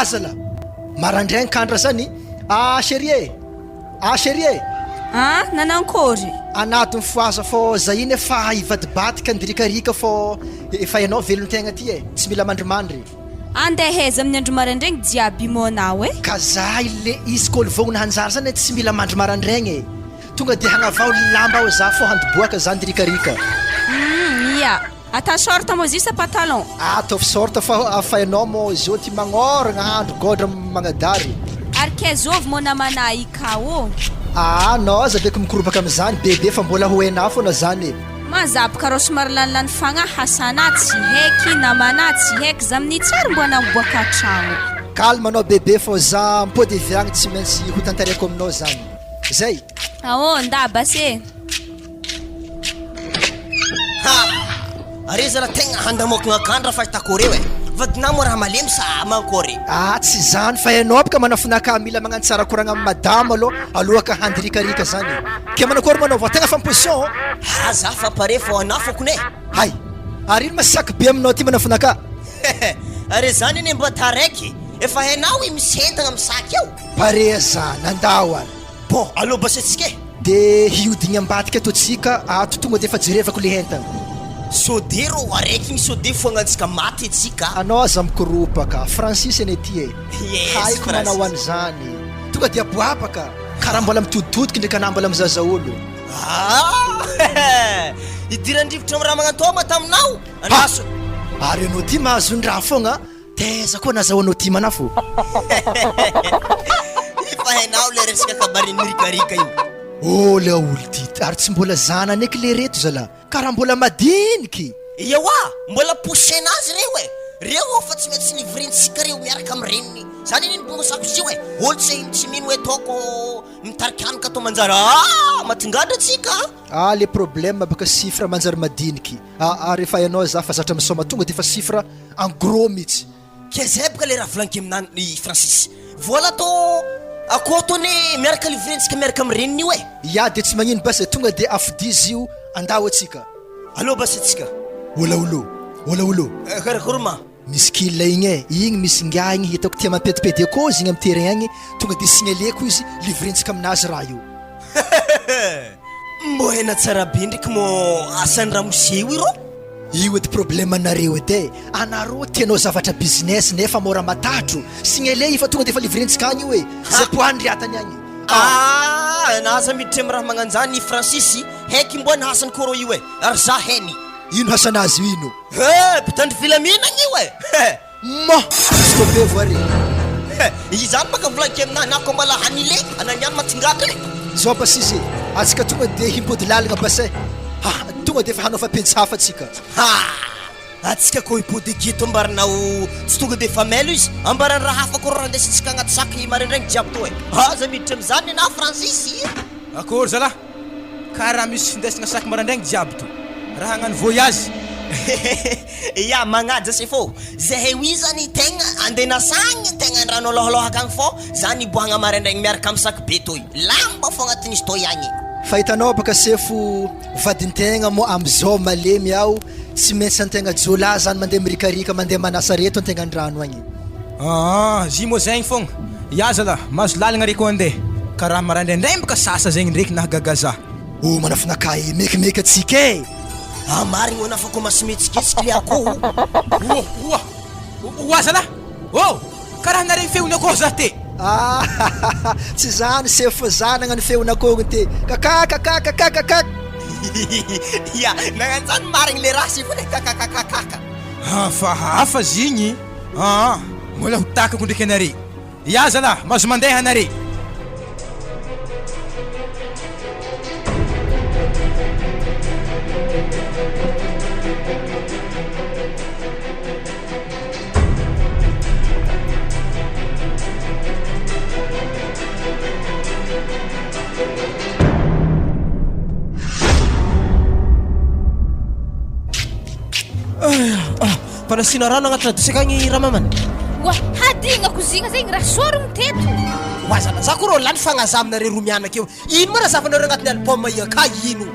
Azala! Marandraigny kandra zany Ah chérie e! Ah chérie e! Ah nanankôry? Anady mifohaza fô za iny efa hivadibadika nidirikarika fô efa ianao velon-tegna ty e! Tsy mila mandrimandry. Andeha aiza amin'ny andro maraindraigny jiaby mônao e? Ka za ile izy kôly vôgnona hanjary zany e tsy mila mandry marandraigny e! Tonga de hagnavao lamba ao za fô handoboaka za ndirikarika. Humm ia! Ata short moa izy io sa patalon? Ataovy short fa fa ianao moa izao ty magnôragna andro gôdra magnadary. Ary kay zôvy moa namana i ka ô? Aa nao aza beko mikoropaka amizany bebe fa mbola ho hainà fôna zany e! Mazabka rô somary lanilany fagnahy hasanà tsy heky namanà tsy heky za amin'ny tsy ary mbo anamboaka tragno. Calme anao bebe fô za mipody avy agny tsy maintsy ho tantaraiko aminao zany. Zay! Aô nda basy e! Ha! Are zala tegna handamokagna kandra fahitako reo e! Vadinà moa raha malemy sa mankôry? Ah tsy zany fa ianao bka manafinaka mila magnano tsara koragna am madama aloha aloha ka handirikarika zany e! Ke manakôry manao vao tegna fa am position? Ha za fa pare fô anà fokony e! Hay! Ary ino ma sac be aminao ty manafinaka? Are zany anie mba taraiky e! Efa hainao i misy entagna am sac ao! Pare zany, andao ary! Bon, aleo basy antsika e! De hihodigny ambadika ato tsika ato tonga de efa jerevako le entana. Sode rô araiky igny sode foagnantsika maty antsika. Anao aza mikoropaka, Francis anie ty e! Yes Haiko manao Francis. an'izany. Tonga de aboabaka, karaha mbola mitoditodiky ndraiky anah mbola mizaza olo. Ah! Idiran-drivotra am raha magnantô ma taminao? Andraso. Ary anao ty mahazo ny raha fogna Taiza koa nazahoanao ty manafo? Efa hainao le resaka kabaret mirikarika io. Oh le olo ty ary tsy mbola zanany eky le reto zalah karaha mbola madiniky. Ewa, mbola pousser-nazy reo e! Reo ao fa tsy maintsy livrer-ntsika reo miaraka am reniny. Zany anie ny bongosako izy io e! Olo tsy tsy mino hoe taoko mitarikanoka atao manjary ah! Matingadra tsika a! Ah le problème baka chiffre manjary madiniky ah ah refa hainao za fa zatra misaoma tonga defa chiffre En gros mitsy. Ke zay boka le raha volaniko aminany i Francis. Vola tô akoho tô ne miaraka livrentsika miaraka am reniny io e. Ya de tsy magnino basy e, tonga de afodizo io andao atsika. Aleo basy atsika. Ola olo, ola olo. Karakory ma? Misy kil igny e, igny misy ingahy igny hitako tia mampedipedy akô izy igny am terrain agny, tonga de signaleko izy, livrentsika aminazy raha io. Mbô hena tsara be ndreky mô asan'i ramose io rô. Io edy problème nareo edy e! Anareo tia hanao zavatra business nefa mora matatro, signaler io fa tonga de efa livrentsika agny io e! Zay poany ry atany agny ah! Ah! Na aza miditra am raha magnanjany i Francis, heky mboa ny hasan'i kôrô io e! Ary za heny. Ino hasanazy io ino? He! Mpitandro filaminagna io e! Ma! Stopper voa re! He! Izany maka volaniko aminah na ko mbala hanile ana niany matingatra e! Zao basy izy e! Atsika tonga de himpody lalagna basy e! Ha! Tonga de efa hanao fampiantsy hafa atsika. Ha! Atsika ko hipody aketo ambaranao tsy tonga de efa mailo izy, ambarany raha hafa ko raha andesintsika agnaty sac maraindraigny jiaby to e! Aza miditra amizany nenah Francis! Akory zalah! Ka raha misy findesagna sac maraindraigny jiaby to raha hagnano voyage. Ya magnaja sefo, zahay io zany tegna andenasagny tegna andrano alôhalôha akagny fô za niboahagna maraindraigny miaraka am sac be toy, lamba fô agnatin'izy toy agny. Fa hitanao baka sefo vadintegna moa amizao malemy aho tsy maintsy antegna jiolahy zany mandeha mirikarika mandeha manasa reto antegna andrano agny. Aa zy moa zegny fogna, ya zalah mahazo lalagna reko andeha, ka raha maraindraindraigny baka sasa zegny ndreky nahagaga za. Oh manafinakahy e, mekimeky atsika e! Ah marigny hoana fa ko masy mihetsiketsika le akoho. Oa oa oa zalah ô! Karaha naregny feon'ny akoho zah te. Ahahaha tsy zany sefo fa za nagnano feon'akoho te kakakakakakakak. Ya nagnano zany marigny le raha sefo e kakakakakaka. Hafahafa zigny aa mbola ho takako ndraiky anare. Ya zalah mahazo mandeha anare. Fa nasiana rano agnaty ladosy akagny ramamany. Oa, hadignako zigna zegny raha sorogno teto. Oa zala, za ko rô lany fagnaza aminareo roa mianaka eo. Ino ma raha zavanareo agnatin'ny album io aka ino?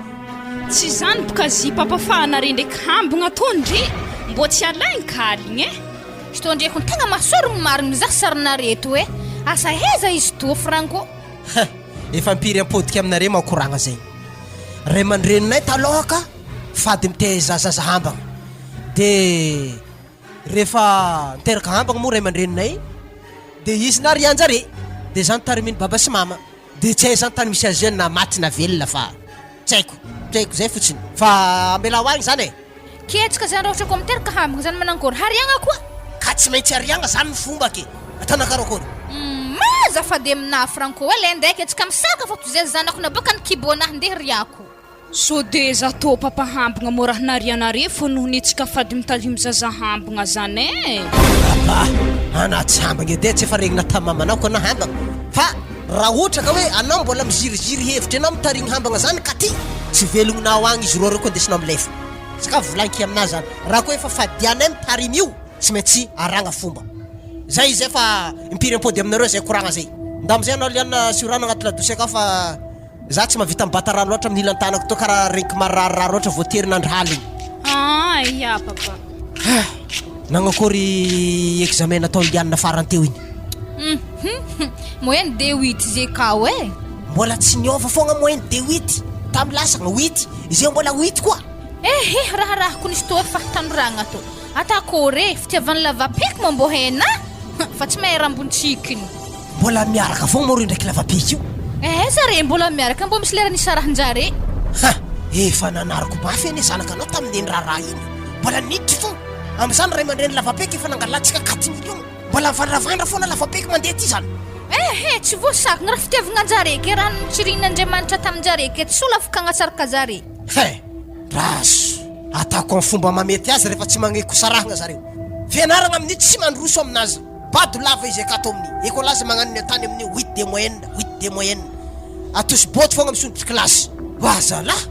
Tsy zany boka zipa fa anare ndraiky hambogna tô ndry mbô tsy alaigny kaligny e. Izy tô ndreky ny tegna mahasorogno marigny mizaha sarinareto e! Asa aiza izy toa Franco? Hein! Efa impiry ampodika aminareo manko koragna zegny. Ray aman-dreninay taloha ka fady mitaiza zaza hambagna. De rehefa niteraka hambagna moa ray aman-dreninay de izy narian-jare. De za notarimin'i baba sy mama. De tsy hay zany tany misy azy io na maty na velona fa tsy haiko, tsy haiko zay fotsiny. Fa ambelao agny zany e! Ketrika zany raha ohatra koa miteraka hambagna zany manankory hariagna koa? Ka tsy maintsy hariagna zany ny fomba ke! Ataonakaro akory? Humm azafady aminah Franco e, lendraiky antsika misaraka fa toy izay zanako naboaka ny kibo-nah ndeha riako. Sao de za tô papa hambagna mô raha narianare fô noho ny tsika fady mitarimy zaza hambagna zany e. Papa, anah tsy hambagna edy e, tsy efa regnina tam mamanao ko anah hambagna, fa raha ohatra ka hoe anao mbola miziriziry hevitry anao mitarigny hambagna zany ka ty, tsy velogninao agny izy roa reo ko andesinao milefa, ska volagniko aminah zany, raha koa efa fadianay mitarimy io, tsy maintsy arahagna fomba, zay izy zay fa impiry ampody aminareo zay koragna zay, ndao amizay anao liana asio rano agnaty ladosy akao fa. Za tsy mahavita mibata rano loatra amin'ny ilan-tanako toa karaha regniko mararirary loatra voatery nandry haligny. Aa ya papa. Ah! Nagnakory examen nataon'i Liana farany teo igny? Hum moyenne de huit ze kao e. Mbola tsy niova fogna moyenne de huit tamin'ny lasagna huit, izay mbola huit koa. Ehe raharahako nisy toa fahatanoragna tô. Atakôry e, fitiavan'ny lavapeky moa mbô hena fa tsy mahay rambon-tsikiny. Mbola miaraka avao moa reo ndraiky lavapeky io? Eh zare mbola miaraka mbô misy lera nisarahan-jare. Ha! Efa nanariko mafy anie zanakanao tamin'iny raharaha iny. Mbola niditra foana. Amin'izany ray aman-dreny lavapeky efa nangalatsika quatre millions. Mbola mivandravandra foana lavapeky mandeha aty zany. Eh eh tsy voasakana raha fitiavagna an-jare ke raha notsirihin'Andriamanitra tamin-jare ke tsy solafaka agnatsaraka jare. He! Raso! Ataoko amin'ny fomba mahamety azy rehefa tsy magneky hosarahagna zareo. Fianaragna amin'io tsy mandroso aminazy. Bado lava izy akato amin'ny écolage magnano ny atany amin'ny huit de moyenne, huit de moyenne. Atosy bôty fogna misondrotry classe. Wa zalah!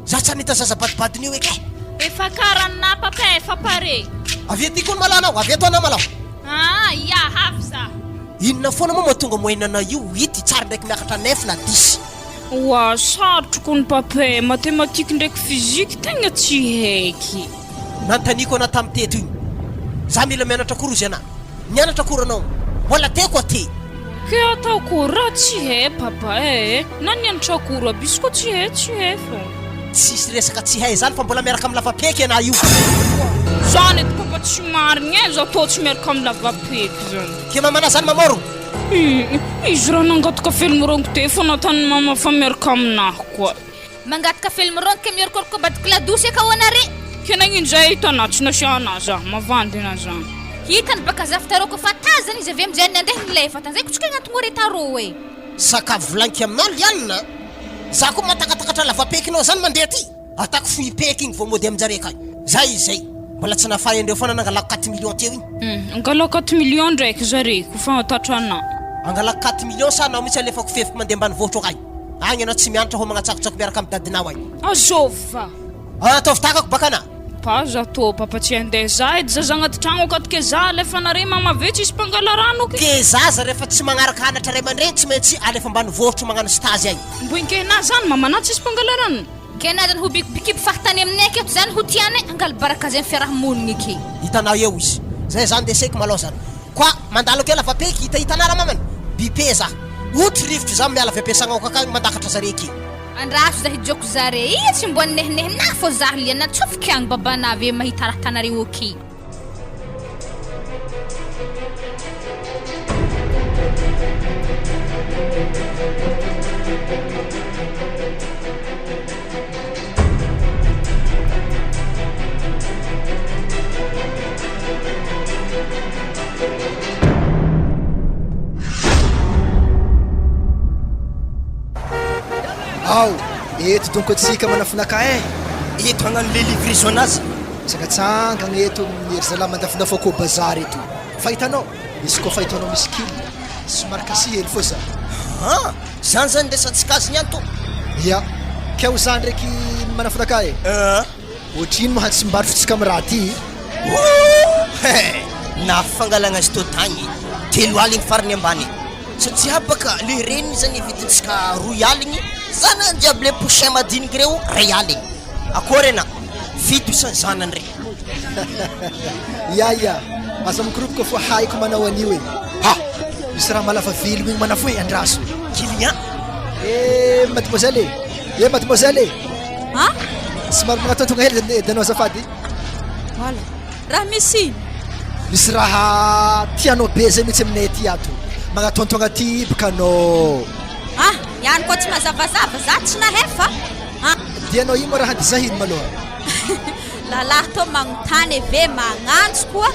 Za tsy anita zaza badibadin'io eky e! Efa kara anah papa efa pare. Avy aty koa ny malà anao, avy eto anao malà. Ah ya avy za. Inona foana moa mahatonga moyenne anao io huit tsary ndraiky miakatra neuf na dix. Oa sarotro kony papa e, mathématique ndraiky physique tegna tsy haiky. Nanontaniako anah tamin'ny teto iny. Za mila mianatra akory ozy anah. Nianatra akory anao. Mbola teko aty. Ke ataoko raha tsy hay papa eh, na nianatra akory aby izy koa tsy hay tsy hay fô. Tsisy resaka tsy hay zany fa mbola miaraka amin'ny lavapeky anah io. Zany edy papa tsy marigny eh, za tô tsy miaraka amin'ny lavapeky zany. Ke mamanah zany mamorogno. Hum, izy raha nangataka film rôngo teo fô nataon'i mama fa miaraka aminahy koa. Mangataka film rôngo ke miorokoroka ambadiky ladosy eka hoana re. Ke nagnino zay hitanà tsy nasianà za, mavandy anà zany. Hitany baka zafy tarô kofa tazany izy avy amizay nandeha nilefa tany zay ko tsika agnatogno re tarô e. Sakafo volagniko aminao Liana a! Za koa matakatakatra lavapekinao zany mandeha aty! Atako fohy peky igny vao mody aminjare akagny! Zay izy zay! Mbola tsy nafahy andreo foana nangalako quatre millions teo igny. Hum, angalao quatre millions ndraiky zare kofa tratranà. Angalako quatre millions sa anao mihitsy alefako fefiko mandeha ambanivohitra akagny? Agny anao tsy mianatra ho magnatsakotsako miaraka am dadinao agny. Azovy va? Ataovy takako baka ana. Pa za tô papa tsy handeha za edy zaza agnaty tragno akato ke za alefanare mama ave tsisy mpangala rano ke. Ke zaza refa tsy magnaraka anatra ray aman-dreny tsy maintsy alefa ambanivohitra magnano stage agny. Mbo inkenà zany mama na tsisy mpangala rano. Ke na zany ho bikibikiby fahatany aminay aketo zany ho tianay angala baraka zay fiarahamonigny ke. Hitanao eo izy. Zay zany ndeseko malao zany. Koa mandalo akeo lavapeky hitahitanà ra mamany. Bipe za. Otry rivotro za miala avy ampiasagna ao kakagny mandakatra zare aky. Andraso za hijoko zare ia tsy mbo ninehinehinà fô za liana atsofoky agny babanà ave mahita raha tanareo aky. Ao, eto donko antsika manafinaka eh! Eto hagnano le livraison anazy. Mitsangatsangana eto amin'ny ry zalahy mandafindafa akoho bazary eto. Fa hitanao, izy koa fa hitanao misy kil, somary kasi hely fô za. Haa! Zany zany ndraisantsika azy niany tô? Ya, ka ho za ndraiky manafinaka eh! Ohatrino moa hatsimbarotritsika amin'ny raha ty? Ooh! He! Na fangalagna azy tô tagny, telo aligny farany ambany. Satria baka le reniny zany vidintsika roy aligny, zanany jiaby le poussin madiniky reo ray aligny. Akôry ana? Fito isan'ny zanany re. Ya ya! Aza mikoropoka fô haiko manao an'io e. Ha! Misy raha malava velogno igny manafo e, andraso. Client. Eh mademoiselle e! Eh mademoiselle e! Ah? Somary magnatontogna hely edy anao azafady. Voilà. Raha misy ino? Misy raha tianao be zay mihitsy aminay aty ato. Magnatontogna aty boka anao. Ah, ihany koa tsy mazavazava, za tsy nahefa. Ah. Dia anao io moa raha dizahiny maloha. Lalahy tô magnontany ve magnantso koa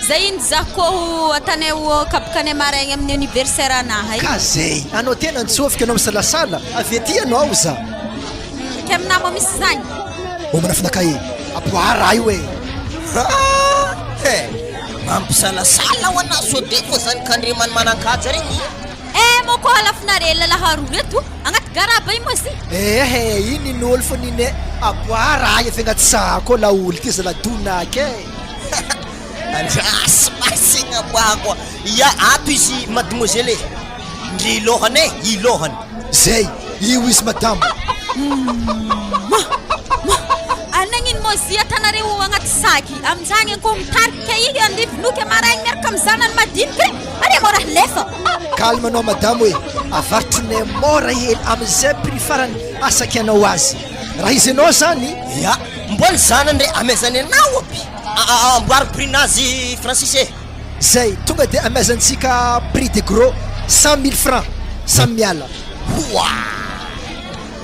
zay iny za koa atanay kapokanay maraigny amin'ny anniversaire anahy. Ka zay, anao tena antsofika anao misalasala, avy aty anao za. Ke aminah moa misy zany. Homana finaka e, aboaha raha io e. He, mampisalasala ho anah sao de fa zany kandremany manan-kaja regny. Eh moa koa halafinare lalahy roa reto agnaty garaba io moa zy. Ehe, iny ny olo fo nine aboaha raha io avy agnaty saha koa laolo ty zala donaka e. Andraso masigna aboaha koa. Ia ato izy mademoiselle e. Ndry lohany e, i lohany. Zay, io izy madama. Ma, ma, ary nagnino moa zy atanareo agnaty saky aminjagny koa mitarika igny andevonoky maraigny miaraka amin'ny zanany madiniky regny are moa raha lefa. Calme anao madamo e, avarotrinay mora hely amin'izay prix farany asakianao azy. Raha izy anao zany. Ia, mbola zanany re amezany anao aby. Amboary prix-nazy Francis e. Zay, tonga de amezantsika prix de gros 100 000 francs samy miala. Hoa!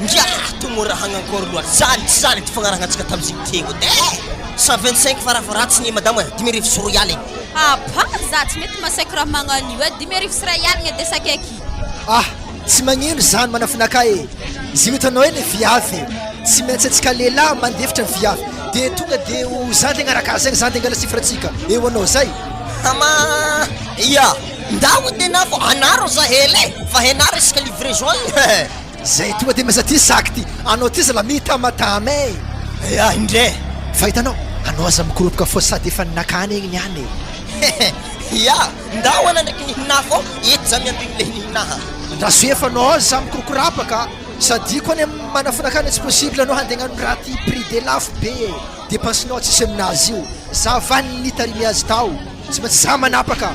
Ngiahy to moa raha hagnankory loatra zany tsy zany edy fagnarahantsika tamizigny teo edy e! 125 farafaharatsiny madama e, 250. Apa, za tsy mety masaiko raha magnan'io e, 250 edy sakaiky. Ah! Tsy magnino zany manafinaka e! Zio hitanao eny viavy e! Tsy maintsy antsika lehilahy mandefitra ny viavy de tonga de ho za nde agnaraka azy agny za nde angala chiffre-tsika eo anao zay. Ama ia! Ndao edy anah fô anaro za hely e! Fa henah resaka livraison igny e! Zay tonga de miasa ty sac ty! Anao ty zala mitamatama e! Ia indre! Fa hitanao, anao aza mikoropoka fô sady efa nakany igny niany e! Ia! Ndao ana ndraiky nihinaha fô eto za miambigny le nihinaha. Andraso efa anao za mikorokorapaka sady io koa anie manafinaka anie tsy possible anao handeha hagnano raha ty prix de lafo be e depense-nao tsisy aminazy io za vaniny nitarimy azy tao tsy maintsy za manapaka.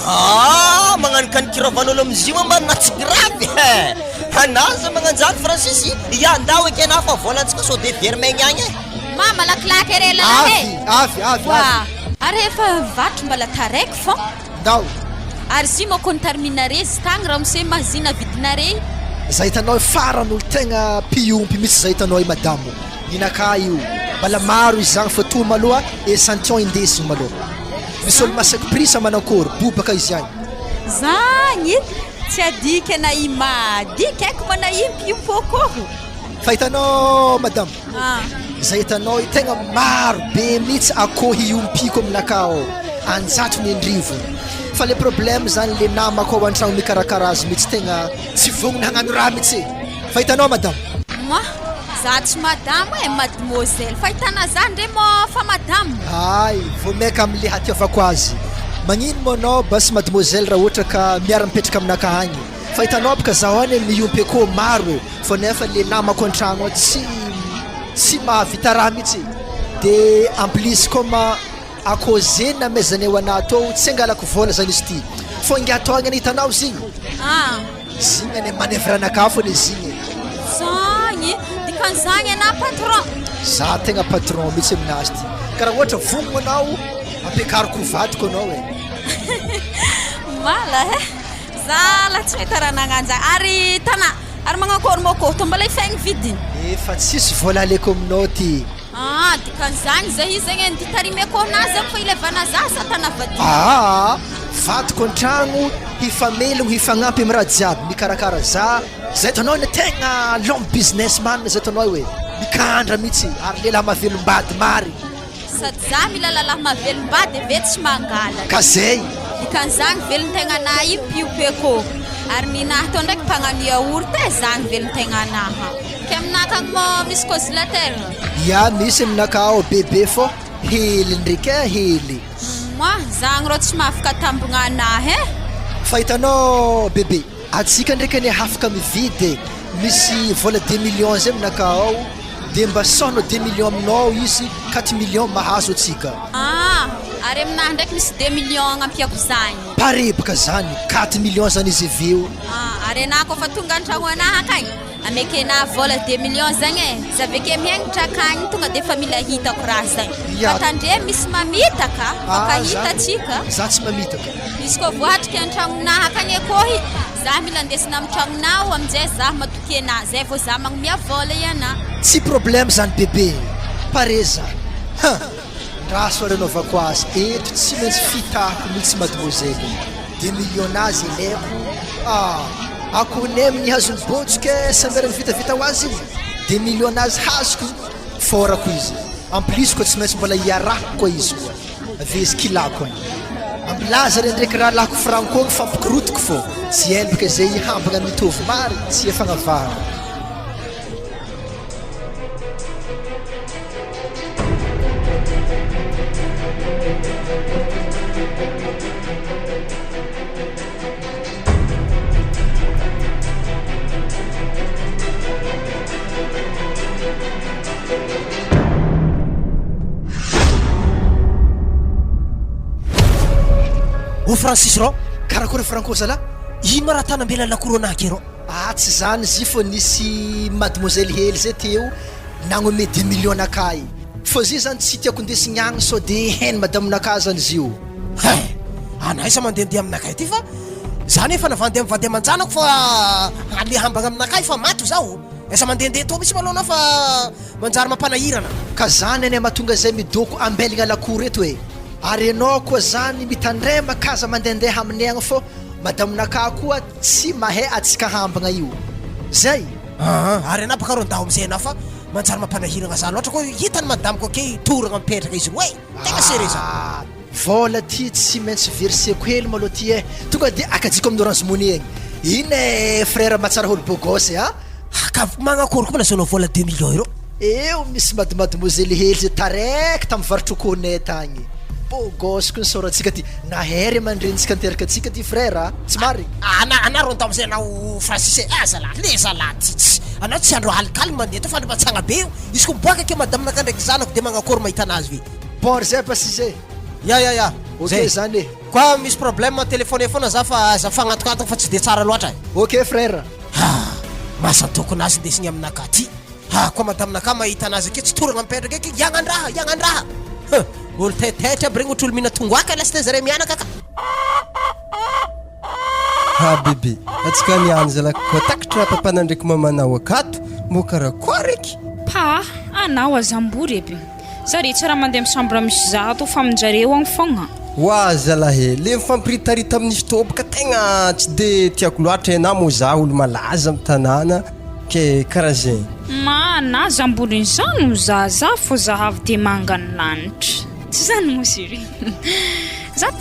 Haa magnano kanikiravan'olo amizio ma marina tsy grave eh! Anah za magnanjany Francis ya ndao eky anah fa volantsika sao de very maigny agny eh! Ma malakilaky are lalahy e! Avy avy avy Wa avy. ary efa vatry mbala taraiky fô. Ndao. Ary zy moa ko nitariminare zy tagny ramose mahazina vidinare. Za hitanao farany olo tegna mpiompy mitsy za hitanao i madamo. Ninakà io. Mbala maro izy zagny fa toa maloha echantillon indesigny maloha. Misy olo masaky prix sa manakôry, bobaka izy agny. Zagny tsy adika na i madika aiko ma na i mpiompy akôho. Fa hitanao madamo. Zay hitanao io tegna maro be mihitsy akoho hiompiko aminakahy ao, anjatony andrivony. Fa le problème zany le namako ao antragno mikarakara azy mihitsy tegna tsy vognona hagnano raha mihitsy e. Fa hitanao madame. Moi, za tsy madamo e, mademoiselle. Fahitana za ndre moa fa madame. Hay, vao maika amle hatiavako azy. Magnino moa anao basy mademoiselle raha ohatra ka miara mipetraka aminakahy agny. Fa hitanao bka zaho any miompy akoho maro e. Fa nefa le namako antragno ao tsy tsy mahavita raha mihitsy de en plus comme à cause namezanay ho anah tô tsy angalako vola zany izy ty fô ingahy tô agny hitanao izy igny Ah. izy igny ane manevre anakahy fôna izy igny e. Zagny, dikan'izagny anah patron. Za tegna patron mihitsy aminazy ty, ka raha ohatra vognogno anao ampiakariko ho vadiko anao e. Mala eh. Za lah tsy mahita raha nagnanja ary tana ary magnakôry moa kô tô mbola hifegny vidiny. Efa tsisy vola aleko aminao ty. Ah dikan'izany zay izy zegny andia tarime kôna zegny fa ilevana za sa tana vadiana. Aa vadiko antragno hifamelogno hifagnampy am raha jiaby mikarakara za zay hitanao anie tegna l'homme business man zay hitanao io e mikandra mitsy ary lehilahy mahavelombady marigny. Sady za mila lalahy mahavelombady ave tsy mangalatra. Ka zay. Dikan'izany velon-tegnanahy io mpiompy akôho. Ary ninahy tao ndraiky mpagnano yaourt e, zany velon-tegnanahy. Ke aminah akagny moa misy congélateur? Ya misy aminakahy ao bebe fô hely ndraiky e hely. Moi, zagny rô tsy mahafaka tambognanahy e. Fa hitanao bebe, atsika ndraiky anie hafaka mividy e, misy vola deux millions zay aminakahy ao. De mba saonao deux millions aminao izy quatre millions mahazo atsika. Ah! Ary aminahy ndraiky misy deux millions agnampiako zagny. Pareboka zany, quatre millions zany izy avy eo. Ah, ary anah koa fa tonga antragno anahy akagny, amekenah vola deux millions zagny e, za aveke miagnatra akagny tonga de efa mila hitako raha zagny. Ya. Fa tandremo misy mamitaka, Ah, mifankahita za- atsika. Za tsy mamitaka. Izy koa voatrika antragnonahy akagny akôhy, za mila andesina amy tragnonao aminjay za matoky anah, zay vao za magnomia vola ianah. Tsy problème zany bebe, pare za. Ha! Ndraso ary anaovako azy eto tsy maintsy fitahako mitsy mademoiselle. Deux millions nazy ilaiko ah! Akorinay amin'ny hazon'ny bôjoka eh, samby vitavita ho azy iny. Deux millions nazy hazoko, fôrako izy. En plus koa tsy maintsy mbola iarahako koa izy koa. Avy izy kilako agny. Ambilaza re ndraiky rahalahiko Franco mifampikorontoko fô. Tsy ela bôka zay hambagna mitovy marigny tsy efagnavahana. O Francis rô! Karakôry Franco zalahy? Ino ma raha tanambela lakoro anah ke rô? Ah tsy zany izy io fô nisy mademoiselle hely zay teo nagnome deux millions nakahy fô izy io zany tsy tiako indesigny agny sao de hainy madame nakahy zany izy io. Hein! Ana aiza mandehandeha aminakahy ty fa za nefa navandy amin'ny vady aman-janako fa aleha hambagna aminakahy fa maty zaho. Aiza mandehandeha tô mihitsy malôha anao fa manjary mampanahirana. Ka zany anie mahatonga zay midoko ambelagna lakoro eto e! Ary enao koa zany mitandrema k'aza mandehandeha aminay agny fô madame nakahy koa Tsy mahay atsika hambagna io. Zay! Aa ary anah baka rô ndao amizay anah fa manjary mampanahiragna za loatra koa hitany madamiko ake toragna mipetraka izy roe tegna sere za. Aah vôla ty tsy maintsy verseko hely malôha ty eh! Tonga de akajiko amin'ny orange money egny. Ino eh frère mahatsara olo beau gosse a! Ka magnakory koa lazainao vôla deux millions ireo? Eo misy mademademoiselle hely zay taraiky tam varotrokonay tagny. Beau gosse koa nisaorantsika ty. Nahay ry aman-drenintsika niteraka antsika ty frère a! Tsy marigny? Ana ana rô ndao amizay anao Francis e! Ah zalahy le zalahy ty tsy anao tsy andro alikaligny mandeha teo fa andro matsagna be io izy ko miboaka ake madame naka ndraiky zanako de magnakory mahita anazy ve? Bon ry zay Pasise e! Ya ya ya Ok zay zany e! Koa misy problème telephone foana za fa aza mifagnantokantogna fa tsy de tsara loatra e! Ok frère! Ah! Maza tokony azy indesigny aminakahy ty! Ah koa madame nakahy mahita anazy ake tsy toragna mipetraka eky hiagnandraha hiagnandraha! Huh! Olo taitaitra aby regny ohatry olo mihina tongoaka lasta zare mianaka ka! Ha bebe, atsika niany zalaky koa takatra papana ndraiky mamanao akato, mbô karakory eky? Pa, anao aza ambory aby. Zare tsy raha mandeha am chambre misy za ato fa aminjareo agny fogna. Oa zalahy e, le mifampiritarita amin'ny fitôbaka tegna tsy de tiako loatra e, na moa za olo malaza am tanàna ke karaha zegny. Ma, na za amborin'ny zany ho za za fô za avy de manga ny lanitra. Tsy zany moa chérie. Za.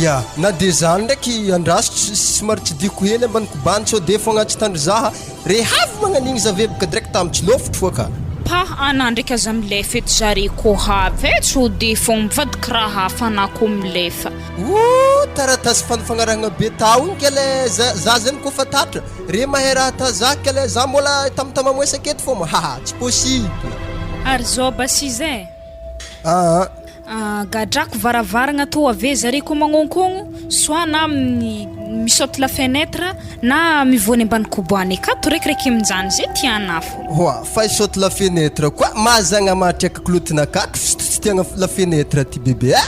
Ya, na de zany ndraiky andraso somary tsidihiko hely ambany kobany sao de fogna tsy tandry zaha rehavy magnan'igny za veboka direct am tsy lôfotro foa ka. Pa ana ndraiky aza milefa eto zare ko avy e sao de fogna mivadiky raha hafa ana ko milefa. Ooh taratasy fanifagnarahagna be tao igny kele za za zany kofa tatra re mahay raha ata za kele za mbola tamotamamoesaka eto fô haha tsy possible. Ary zao basiza e. Aa. Gadrako varavaragna tô ave zare ko magnonkogno soit na mi-saute la fenêtre na mivoany ambany koboany akato reky minjany zay tiana fô. Hoa fa hi-saute la fenêtre koa mazagna mahatriaka kilotinakaky tsy tiagna la fenêtre ty bebe a!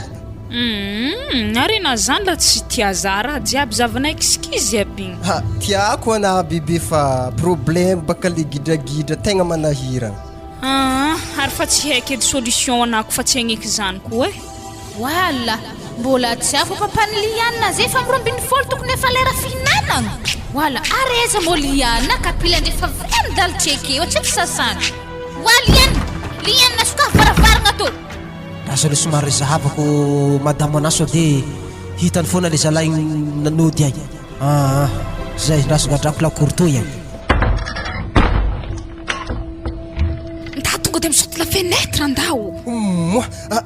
Humm ary na zany la tsy tia za raha jiaby zavanay kizikizy aby igny. Ha tiako ana bebe fa problème baka le gidragidra tegna manahiragna. Aa ary fa tsy haiko edy solution anako fa tsy hagneky zany koa e. Wala, mbola tsy afo papan'i Liana zay fa 12 tokony efa lera fihinanagna. Wala, ary aiza moa Liana ka pila ndrefa vrai midalitry eke eo tsy sasagna. Wa Liana, Liana sokafy varavaragna tô. Lasa aloha somary zahavako madame anah sao de hitany foana le zalahy nanody ahy. Aa zay lasa gadrako lakoro toy e. Nda tonga de misaute la fenêtre ndao. Moa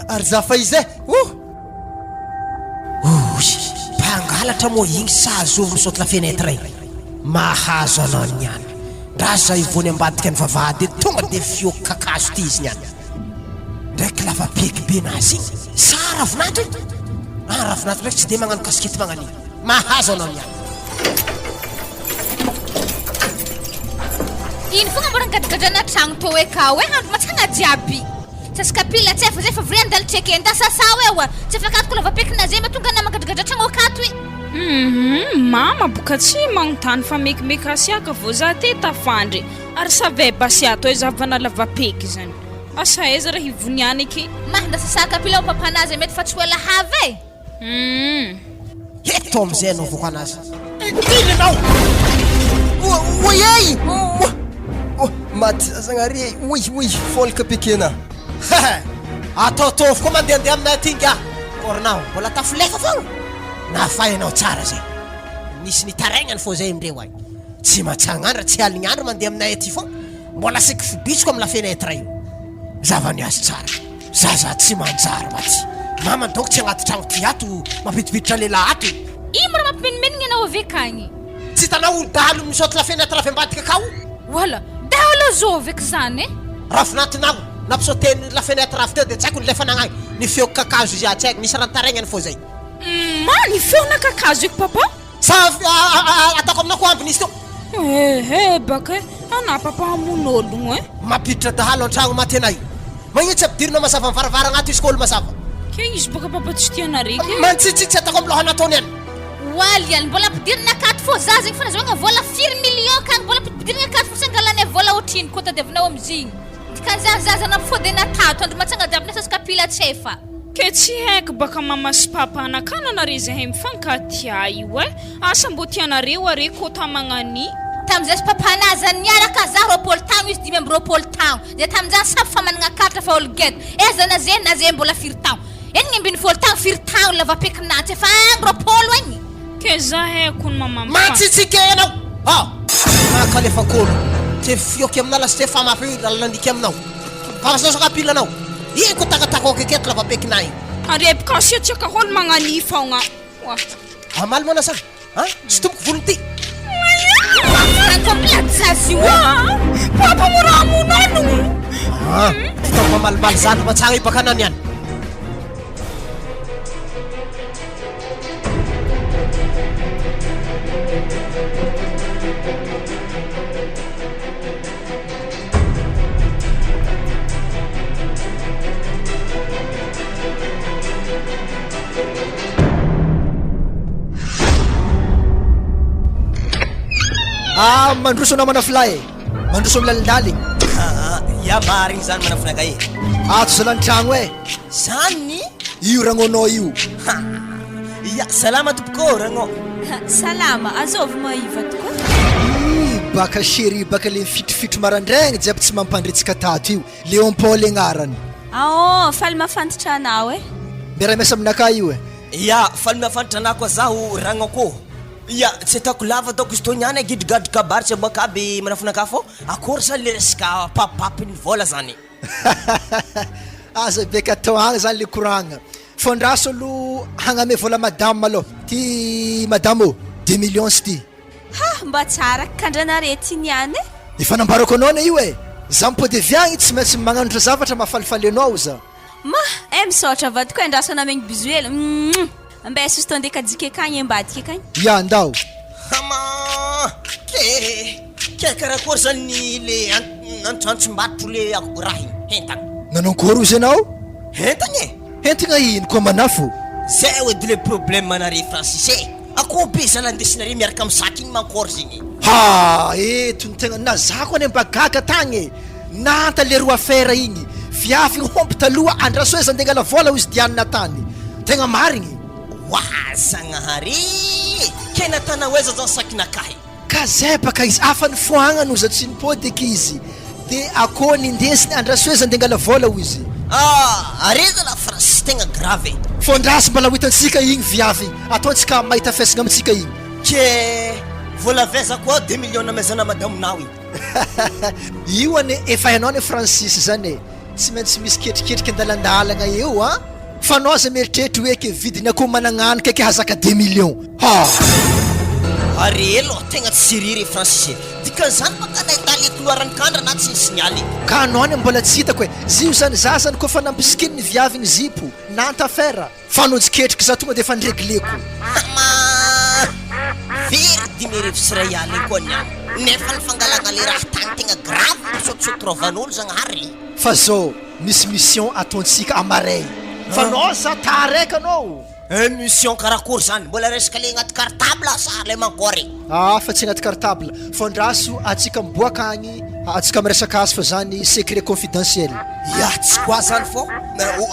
ary za fa iza e? Oh! Ouy! Mpangalatra moa igny sa zovy misaute la fenêtre igny? Mahazo anao niany. Ndra za ivony ambadika ny vavahady eny tonga de fioka kakazo ty izy niany. Ndraiky lava beky be nazy igny. Sa. Ah ravinahitra e! Ah ravinahitra ndraiky tsy de magnano kasikety magnan'igny. Mahazo anao niany. Ino fogna mbô rangadragadrana tragno tô hoe kao e andro matsagna jiaby. Sasy kapila tsy efa zay fa vrai andalo tseke nda sasao e oa. Tsy afaka ato ko lava-pekina zay mahatonga anah mangadragadra tragno akato i. Humm mama boka tsy magnontany fa mekimeka asiaka vao za te tafandry ary save basy ato e za vanalavapeky zany. Asa aiza raha hivoniany aky. Mah nda sasa kapila ao papana zay mety fa tsy ho ela have e. Humm. Eto amizay anaovako anazy. Dily anao! Oay ei! Moa! Maty zagnahary e! Oy oy! Folka pekena. Haha! Ataotaovy koa mandehandeha aminay aty ingahy. Kôrinao, mbola tafilefa foagna? Nafay anao tsara zay. Nisy nitarainany fô zay amindreo agny. Tsy matsagnandra, tsy alignandro mandeha aminay aty foagna. Mbola asiako fibitsiko amin'ny la fenêtre io. Zava-niazo tsara. Zaza tsy manjary matsy. Namany donc tsy agnaty tragno ty ato mampidipiditra lehilahy ato. Ino mo raha mampimenomenogna anao avy akagny? Tsy hitanao olo dahalo misaute la fenêtre avy ambadika akao? Wala, dahalo azovy eky zany e? Raha vinantinao nampisaute ny la fenêtre avy teo de tsy haiko nilefa nagnagny. Ny feoko kakazo izy tsy haiko, nisy raha nitarainany fô zay. Ma, ny feona kakazo eky papa? Sa ataoko aminao ko ambiny izy teo? Ehe baka e, anà papa hamono ologno e. Mampiditra dahalo antragno maty anay. Magnino tsy ampidirina mazava am varavaragna ato izy ko olo mazava. Ke izy baka papa tsy tia anare ke. Mantsitsitsy tsy ataoko am loha nataony any. Oaly any mbola ampidirina akato fô za zegny fanazahoagna vola firy million kagny mbola ampidirina akato fô tsy angalanay vola otrino koa tadiavinao amizigny. Dikan'izany zaza nampifodena tato andro matsanga jiaby nefa kapila tsy efa. Ke tsy haiko baka mama sy papa anakana nare zahay mifankatia io eh asa mbô tianareo are kota magnani. Tamizay sy papa anah zany niaraka za 20 tagno izy 25 tagno de taminjany samy fa managna carte fa olo ged eh na ze na ze mbola firy tagno 16 tagno firy tagno lavapekinah tsy efa agny 20 agny. Ke za haiko ny mama mifa. Mantsitsike enao ah! Mankalefako olo te fioky aminao lasa te famafy lalana aminao. Vava kapila anao. Iny ko takataka aketo lava pekina iny. Arebika asiatsiaka holo magnani faogna. Oa. Amaly moa nasana. Ha? Tsy tompoko volony ty. Papa mora hamono ologno. Ah, ty mamalimaly zany matsara io bakana niany. Ah, mandroso anao manafilay e. Mandroso amin'ny lalindaligny. Ah, ya marigny zany manafinaka e. Ato zalahy ny tragno e. Zany? Io ragnonao io. Ha. Ya, salama tompoko ragno. Salama, azovy moa tokoa? Ih, baka chérie, baka le mifitrifitry marandraigny jiaby tsy mampandretsika tato io. Léon Paul agnarany. Aon, faly mahafantatra anao e. Miara-miasa aminakahy io e. Ya, faly mahafantatra anah koa zaho ragnako. Ya, tsy ataoko lava ataoko izy toy niany e, gidrogadro kabary tsy aboaka aby manafinakahy fô akory zany le resaka papipapin'ny vôla zany. Aza be ka atao agny zany le koragna. F'andraso aloha hagname vola madame aloha. Ty madame ô, deux millions ty. Ha, mba tsara kandranare ty niany e. Efa nambarako anao anie io e. Za mipody avy agny tsy maintsy magnanotra zavatra mahafalifaly anao za. Ma, eh misaotra vadiko e, andraso anah megny bisous hely, mouah. Ambesa izy to andeha kajika akagny ambadika akagny. Ya, ndao. Hama, ke, ke karakory zany le antsantsom-batro le raha igny, entagna. Nanao akory ozy anao? Entagna e! Entagna ino koa manafo? Zay edy le problème anare Francis e! Akoho be zala andesinare miaraka am sac igny mankôry zegny e! Ha! Eto ny tegna na za koa anie mba gaga tagny e! Nanta leroa affaire igny, viavy igny hompy taloha andraso hoe za ndeha angala vola hozy Diana tany! Tegna marigny! Oa Zagnahary e! Ke natanao aiza zany sac-nakahy? Ka zay baka izy afa nifoagnany oza tsy nipody eky izy de akô nindesiny andraso hoe za nde angala vola ozy. Ah are zala Francis tegna grave e. Fô andraso mbala ho hitantsika igny viavy igny ataontsika mahita fesagna amintsika igny. Ke vola avy aiza koa deux millions namezana madaminao igny. Io anie efa hainao anie Francis zany e, tsy maintsy misy ketriketrika andalandalagna eo an! Fa anao aza mieritreritra hoe ke vidiny akoho managnano ke ke hazaka deux millions. Ha! Are aloha tegna tsy sérieux re Francis e! Dikan'izany baka nahita le. couloir-n'ny kandra na tsy nisignaler. Ka anao any mbola tsy hitako e! Zio zany za zany koa fa nampisikiny ny viavy ny zipo, nanta affaire, fa nojy ketriky za tonga de efa niregleko. Hama! Very 1051 koa ny any, nefa ny fangalagna le raha tagny tegna grave misaotisaotirovan'olo zagnahary e! Fa zao misy mission ataontsika amaray fa nao za taraiky anao. Eh mission karakory zany? Mbola resaka le agnaty cartable sa le mankory? Ah fa tsy agnaty cartable fa andraso atsika miboaka agny atsika miresaka azy fa zany secret confidentiel. Ya tsy quoi zany fô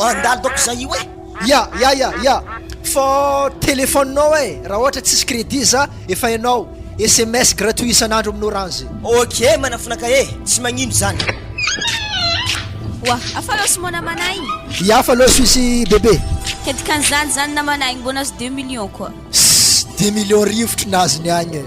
andalo dôko za io eh. Ya ya ya ya fô téléphone nao eh raha ohatra tsisy crédit za efa hainao sms gratuit isan'andro amin'ny orange. Ok manafinaka eh tsy magnino zany. Oa, afa lôso mô namana igny? Ya fa lôso izy bebe. Ke dikan'izany zany namana igny mbô nahazo deux millions koa. Sss deux millions rivotro nazony agny e.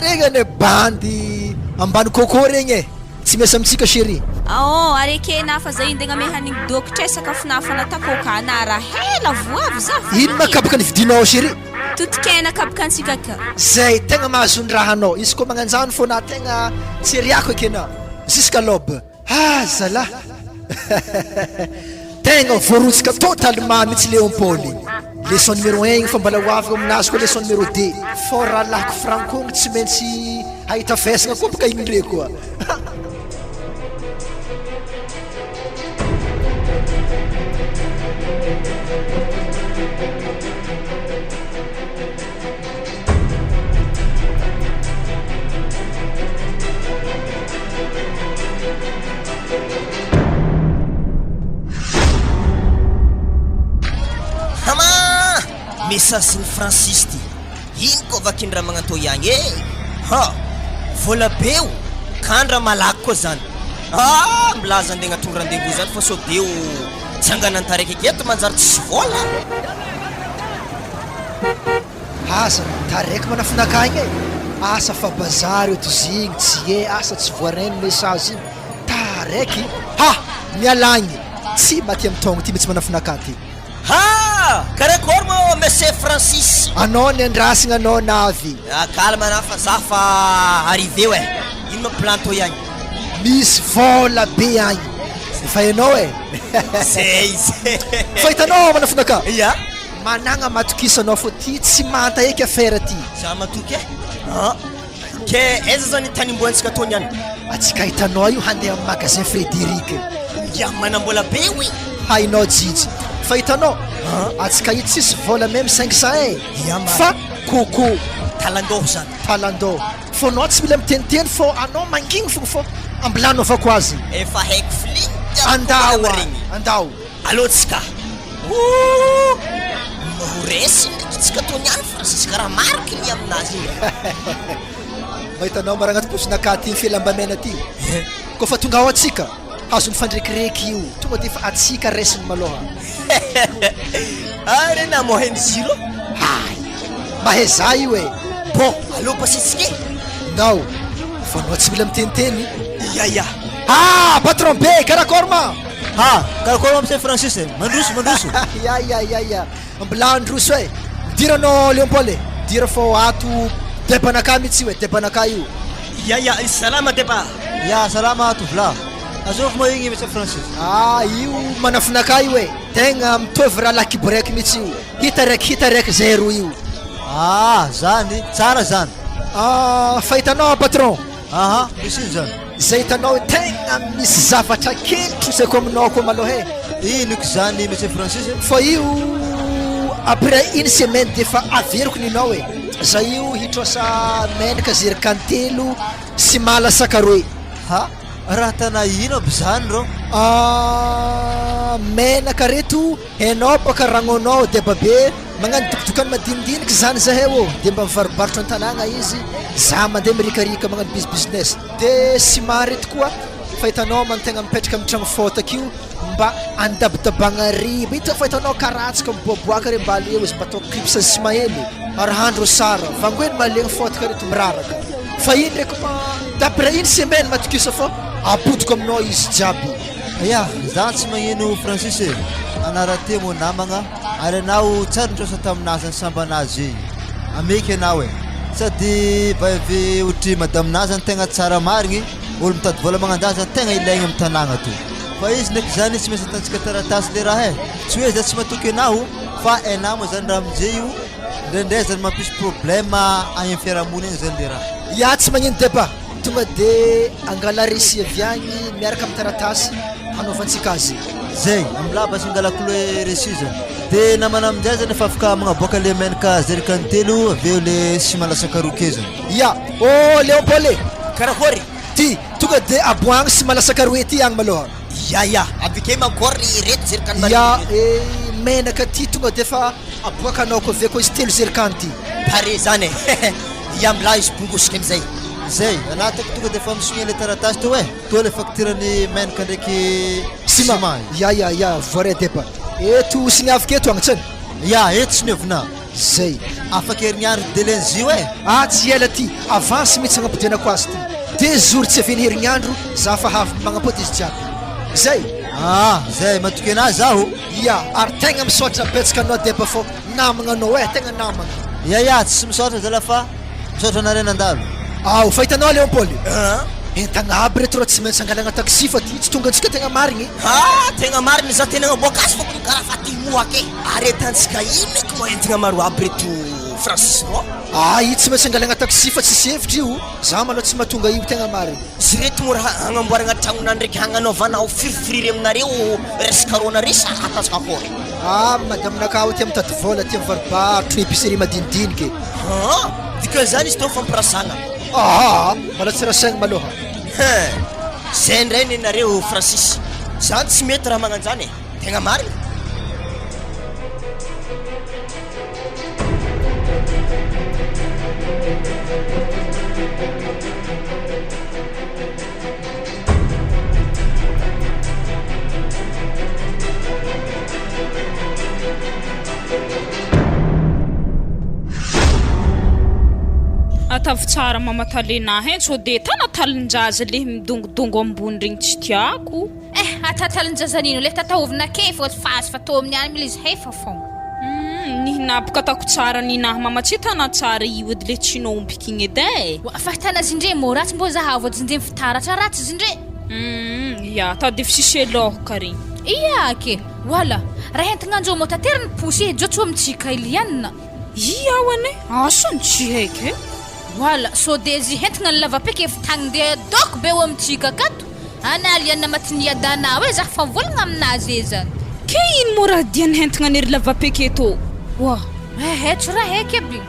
Regny anie bandy ambany coco regny e. Tsy miasa amintsika chérie. Aon, ary ekena fa za indegna ame hanigny dokotra e sakafo nafana takoka ana raha hela voavy za fa Ino ma kabaka nividinao chérie? Totokena kabaka antsika ka. Zay tegna mahazo ny rahanao izy koa magnanjany fô na tegna tsy riako ekena jusqu'à l'aube. Ah zalah Tegna voarotsaka totalement mitsy Léon Paul igny. Leçon numéro un igny fa mbola ho avy aminazy koa leçon numéro deux. Fô rahalahiko Franco igny tsy maintsy hahita faisagna koa bôka igny ndre koa. Hama! Message-n'i Francis ty. Ino koa vakin'i Ramagnantô ihany e! Ha! Vola be o! Kandra malaky koa zany. Ah! Milaza andeha agnatony rendez-vous zany fa sao de ho tsangana an-taraiky aketo manjary tsisy vola. Asa taraiky manafinaka agny e! Asa fa bazary eto zigny tsy e asa tsy voarainy message igny taraiky ha! Miala agny tsy maty am taogno ty mitsy manafinaka ty. Ha! Karakôry moa Monsieur Francis? Anao ny andrasagna anao navy. Ah calme anah fa za fa arrivé eo eh! Ino ma plan tô ihagny? Misy vôla be agny efa hainao e! Zay zay! Fa hitanao manafinaka? Ya! Managna matokisa anao fô ty tsy manta eky affaire ty. Za matoky e! An! Ke aiza zany tany imboantsika tô niany? Atsika hitanao io handeha am magasin Frederic. Ya manambola be io e! Hainao jijy fa hitanao atsika io tsisy vola meme 500 e! Ya marina. Fa coco. Talandôho zany. Talandôho. Fô anao tsy mila miteniteny fô anao mangigny fogna fô ambilano avako azy. Efa haiko feeling Andao a! Andao. Alô tsika. Ooh! Ho resy ndraiky tsika tô niany fa ziska raha maro kily aminazy igny. Mahita anao mara agnaty paosinakahy ty fielamba mena ty. Koa fa tonga ao atsika, hazo mifandrekireky io, tonga de efa atsika resiny malôha. Are na mahay miziro. Hay! Mahay za io e! Bon, aleo pasitsika e! Ndao, fa anao tsy mila miteniteny. Ya ya. Ah! Patron be, karakôry ma? Ha! Karakôry ma Monsieur Francis e? Mandroso, mandroso. Ya ya ya ya. Mbola handroso e! Midira anao Léon Paul e! Midira fô ato debanakahy mihitsy io e, debanakahy io. Ya ya, salama deba. Ya, salama tovolahy. Azovy moa igny Monsieur Francis? Ah, io manafinakahy io e! Tegna mitovy rahalahy kiboraiky mihitsy io. Hita raiky hita raiky zay roa io. Ah, zany, tsara zany. Ah, fa hitanao patron? Aha, misy ino zany? Zay hitanao hoe tegna misy zavatra kely trosaiko aminao koa malôha e. Ino ko zany Monsieur Francis e? Fa io après une semaine de efa averiko ninao e. Za io hitrosa menaka zerikan telo sy mala saka roe. Ha? Raha tana ino aby zany rô? Ah, menaka reto hainao baka ragnonao deba be magnano dokodokany madinidiniky zany zahay ô, de mba mivarobarotra an-tanàgna izy, za mandeha mirikarika magnano biz business. De ciment reto koa fa hitanao aman-tegna mipetraka amin'ny tragno fôtaka io mba andabadabagna riba io fa hitanao karatsaka miboaboaka regny mba aleo izy mba atao clips ciment hely arahandro sara vangoeny malegny fôtaka reto miraraka fa iny ndraiky ma d'après une semaine matokisa fa apodiko aminao izy jiaby. Ya, za tsy magnino Francis e, anara-te moa namagna ary anao tsary nitrosa taminazy ny sambanazy igny, ameky anao e. Sady vavy ohatry madame-na zany tegna tsara marigny, olo mitady vôla magnanjany zany tegna ilaigny amy tanàgna ato. Fa izy ndraiky zany tsy maintsy ataontsika taratasy le raha e, tsy hoe za tsy matoky anao fa hainao moa zany raha amizay io ndraindray zany mampisy problème agny amy fiarahamony agny zany le raha. Ya tsy magnino deba, tonga de angala reçu avy agny miaraka amy taratasy hanaovantsika azy. Zay, ambilà basy angalako le reçu zany. De namana aminjay zany efa afaka magnaboaka le menaka zerikan telo avy eo le ciment lasaka roa ke zany. Ya, oh Léon Paul e! Karakôry? Ty, tonga de aboahagna ciment lasaka roe ty agny malôha. Ya ya, avy mankory reto zerikan Ya, eh, menaka ty tonga de efa aboakanao koa avy eo koa izy telo zerikan ty. Pare zany e! Ya milay izy bongosika amizay. Zay, anah ataoko tonga de efa misigner le taratasy teo e! Toa le facture ny menaka ndraiky ciment. Ya ya ya, voaray deba. Eto siniaviko eto agny tsany. Ya, eto siniavina. Zay. Afaka herignandro délai n'izy io e. Ah tsy ela ty, avance mihitsy agnapodianako azy ty. Deux jours tsy avy ny herignandro za fa avy magnampody izy jiaby. Zay. Ah, zay, matoky anahy zaho. Ya, ary tegna misaotra betsaka anao deba fô namagna anao eh, tegna namagna. Ya ya, tsy misaotra zalahy fa misaotra anareo nandalo. Ao, fa hitanao Léon-Paul? Entagna aby reto raha tsy maintsy angalagna taxi fa ty tsy tonga antsika tegna marigny. Ah, tegna marigny za tena nagnaboaka azy fôkony karaha fa ty mohaka e. Ary entantsika ino eky moa entigna maro aby reto Francis rô? Ah, io tsy maintsy angalagna taxi fa tsisy hevitra io, za malôha tsy mahatonga io tegna marigny. Izy reto moa raha hagnamboaragna tragnona ndraiky hagnanaovanao firifiriry aminareo resaka rônareo sa ataontsika akôry? Ah, madame-nakahy tia mitady vôla, tia mivarobarotra épicerie madinidinika e. Haa, dikan'izany izy teo fampirasagna. Aa, mbola tsy rasaigny malôha. Hein, zay ndray nenareo Francis, zany tsy mety raha magnanjany e, tegna marigny. Ataovy tsara mama talenah eh, sao de tana talin-jaza le midongodongo ambony regny tsy tiako. Eh, ata talin-jaza nino le tataovina ake fô fa azo fa tô amin'ny any mila izy hefa fô. Nihinaboko ataoko tsara ninahy mama tsy tana tsara io edy le tsy nombiky igny edy e. Wa fahitana azy indre mô ratsy mbô zahavo edy zindre mifitaratra ratsy zindre. Hum, ya tady efa sisy lôka regny. Ia ke, wala, raha entigna anjô mô tateriny posy e, jotso amintsika Eliane. Ia aho ane, asa ny tsy haiko e. Wala, sô de izy entigna ny lavapeky efa tagny ndeha dôko be eo amintsika akato. Ana Eliane maty niadanao e, zah fa mivolagna aminazy e zany. Ke ino mô raha dian'ny entigna nery lavapeky eto? Oa. Ehe, tsy raha haiky aby.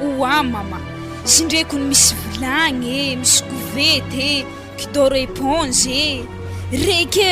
Oa mama, sindreko ny misy vilagny e, misy kovety e, kidoro éponge e, reke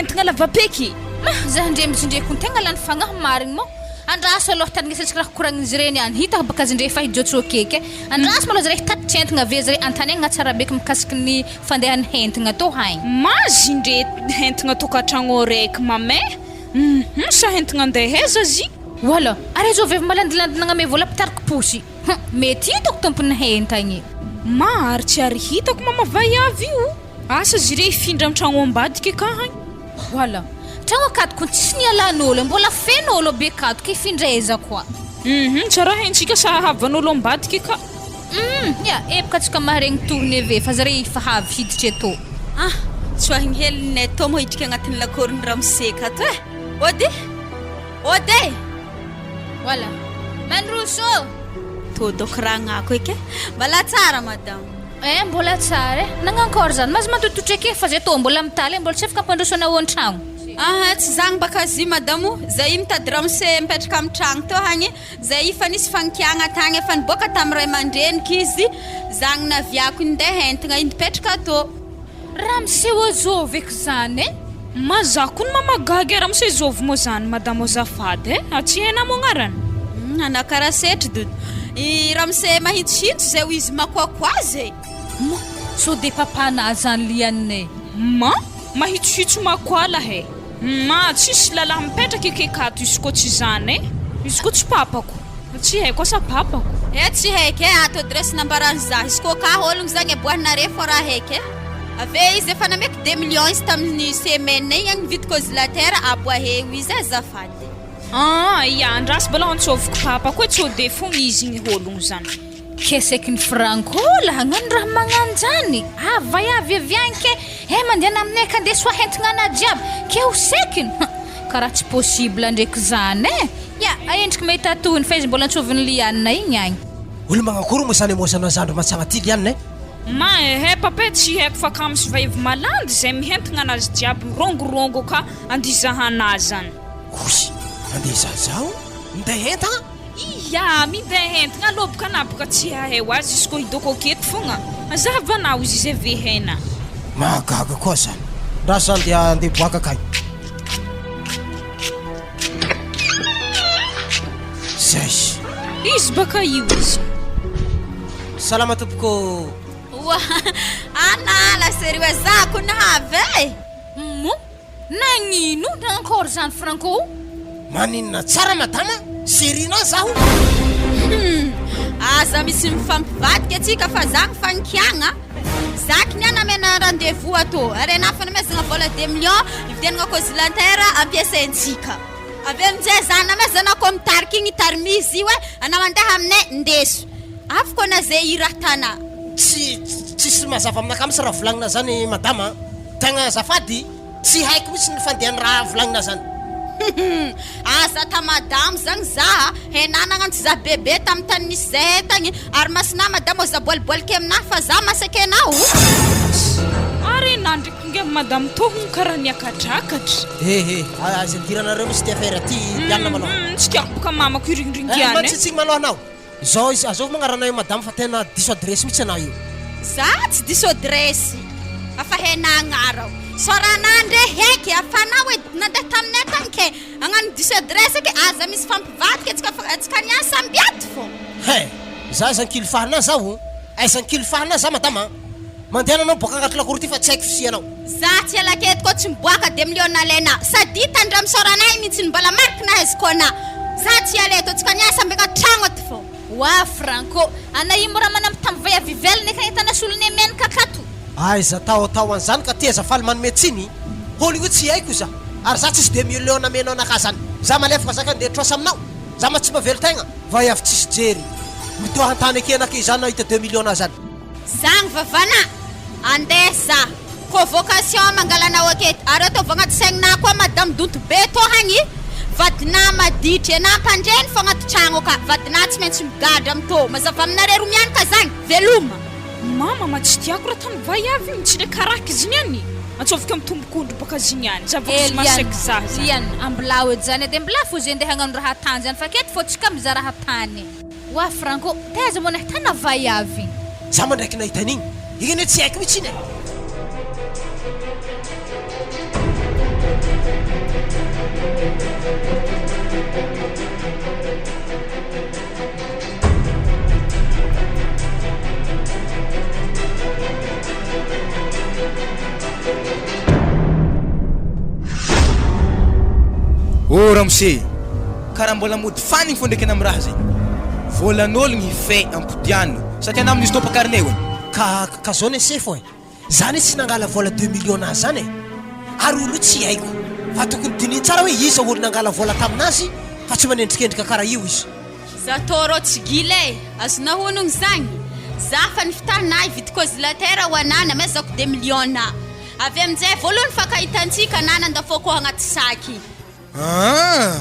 entigna lavapeky. Ma, zah ndre mizindreko ny tegna lany fagnahy marigny mô. Andraso aloha tandrignesantsika raha koragn'izy ireny any. Hitako baka izy ndre efa hijotso akeky e. Andraso malôha zare hitatitra entigna ave zare antanegna tsara beky mikasiky ny fandehan'ny entigna tô haigny. Ma zindre entigna tokantragno araiky mama e, hum sa entigna andeha aiza zy? Wala, ary zao vevy malandilandy nagname vola mpitariky posy. Hum, mety hitako tompon'ny entagny. Ma ary tsy ary hitako mama vaiavy io. Asa zire hifindra am tragno ambadika ka hagny. Wala, tragno akatoko tsisy nialan'olo, mbola feno olo be akato ka hifindra aiza koa. Hum, tsara haintsika sa havan'olo ambadika ka. Hum, ya, epoka tsika maharegny tourne ve fa zare efa havy hiditra eto. Ah, tsoahigny hely ninay tô moa hidriky agnatin'ny lakôron'ny ramose akato e. Ody! Ody e! Wala, mandroso ô! Tô dôko ragnako eky e. Mbala tsara madame. Eh, mbola tsara e. Nagnankory zany? Mazy matototra eke fa zay tô mbola mitaly e, mbola tsy afaka ampandroso anao an-tragno. Aha, tsy zagny baka zy madame o. Zay io mitady ramose mipetraka amin'ny tragno tô hagny. Zay efa nisy fagnikiagna tagny, efa niboaka tamin'ny ray aman-dreniko izy, zagny naviako nindeha entigna iny nipetraka tô. Ramose ô zôvy eky zany e! Ma za kony mama gaga e ramose zôvy moa zany madamo azafady e! A tsy hainà moa agnarany? Hum anà karaha setry dodo. I ramose mahintsohintso zay ho izy makoakoazy e! Ma, sao de papanà zany lianina e! Ma, mahitsohitso makoala he! Ma, tsisy lalahy mipetraka eky akato izy koa tsy zany e! Izy koa tsy papako. Tsy haiko asa papako. Eh tsy haiky eh, ato adresse nambarany za, izy koa ka ologno zagny aboahinare fô raha haiky eh. Ave izy efa nameko deux millions izy tamin'ny semaine igny agny nividy congélateur aboaheo izy azafady. Aa ia, andraso mbola antsôviko papako e, tsô de fogna izy igny ologno zany. Keseky ny franco la hagnano raha magnanjany ah vaiavy avy agny ke eh mandehana aminay ka ndeso ahentigna ana jiaby ke ho sekiny huh karaha tsy possible ndreky zany eh ya aendriky mahita tohiny fa izy mbola antsovin'i Liana igny agny. Olo magnakory moa zany amoazanao zandry matsagna ty Liana eh? Ma ehe papa eh tsy haiko fa ka misy vaiavy malandy zay mihentigna anazy jiaby mirongorongo ka andizahana azy zany. Oy! Andeha hizaha zaho minday entagna? Ia, minday entagna aloha boka na boka tsy hahay ho azy izy koa hidoko aketo fogna. Mazava anao izy izay ve hena. Mahagaga koa zany. Raha zany dia andeha hiboaka kay. Zay. Izy baka io izy. Salama tompoko. Oa, anala serio za ko nahavy e. Moa Nagnino nankôry zany Franco? Maninona tsara madama, chérie-nao zaho. Hum, aza misy mifampivadika atsika fa za mifankiagna. Za kinià namena rendez-vous atô, ary anà fa namezagna vola deux millions hividianagna congélateur ampiasaintsika. Avy eo aminjay za namezana kô mitarika igny tarimizy io e, anao andeha aminay ndeso. Avy kô na ze iratanà. Tsy tsisy mazava aminakahy mihitsy raha volagnina zany madama a. Tegna azafady, tsy haiko mihitsy ny fandehan'ny raha volagnina zany. Humm aza ta madamo zagny za a, henà nagnano za bebe tamy tany nisy zahay tagny, ary masinà madamo aza aboaliboaliky aminah fa za masaky anao. Ary enà ndreky nge madamo tô hono karaha niakatrakatra. Ehe, aza idiranareo mihitsy ty affaire ty Liana malôha. Humm tsy tiako boka mamako iringringy Eh, any eh. matsitsigny malôha anao. Zao izy, azovy moa agnaranao io madama fa tena diso adiresy mihitsy anao io. Za tsy diso adiresy fa hena agnarao. Isaorana andre heky afanao e nandeha taminay tagny ke agnano diso adiresy ke aza misy fampivadika antsika fa antsika niany samby ato fô. He! Za aiza ankilifahana zaho o! Aiza ankilifahana za madama a! Mandehana anao miboaka agnaty lakoro ty fa tsy haiko fisianao. Za tsy alakety koa tsy miboaka de million alaina sady hitany raha misaora anay mintsy ny mbola mariky nahaiziko anah za tsy hiala eto antsika niany samby agnaty tragno ato fô. Wa Franco, ana io mora manambitamby vaiavy ivelany akagny atana solonay menaka akato. Aiza taotao an'izany ka ty aza faly manome tsiny, holy io tsy haiko za, ary za tsisy deux millions namenao anakahy zany, za malefaka za ka ndeha trosa aminao, za ma tsy mavelon-tegna, vaiavy tsisy jery, mitoha an-tany aky anake za nahita deux millions zany. Zagny vavana andeha za. Convocation mangala anao aketo ary ataovy agnaty saigninahy koa madame donto be tô hagny vadinah maditry anah mpandreny fô agnaty tragno aka vadinah tsy maintsy migadra am tô mazava aminareo roa mianaka zagny veloma. Mama ma tsy tiako raha tany vaiavy igny tsy le karaky izy niany antsôviko am tombok'ondry bôka izy niany za vao izy masaiky za zany. Eliane, ambilao edy zany edy ambilao fô ze ndeha hagnano raha tany zany fa aketo fô tsy ka mizaha raha tany. Oa Franco, taiza moa nahitana vaiavy? Za mandraiky nahita an'igny, igny anie tsy haiko mihitsy iny e. Oh ramose, Karaha mbola mody fanigny fô ndraiky ana am raha zegny. Vôlan'ôlogno hifehy ampodiano satria ana amin'izy tompon-karine oe. Ka ka zao ne sefo e! Za ne tsy nangala vola deux millions nazy zany e! Ary olo io tsy haiko fa tokony dinihiny tsara hoe iza olo nangala vola taminazy fa tsy manendrikendrika kara io izy. Za tô rô tsy gila e! Azonao honogno zagny? Za fa nifitahana hividy congélateur ho anah namezako deux millions na. Avy aminjay voalohany fankahitantsika anah nandafôko agnaty sac. Aa!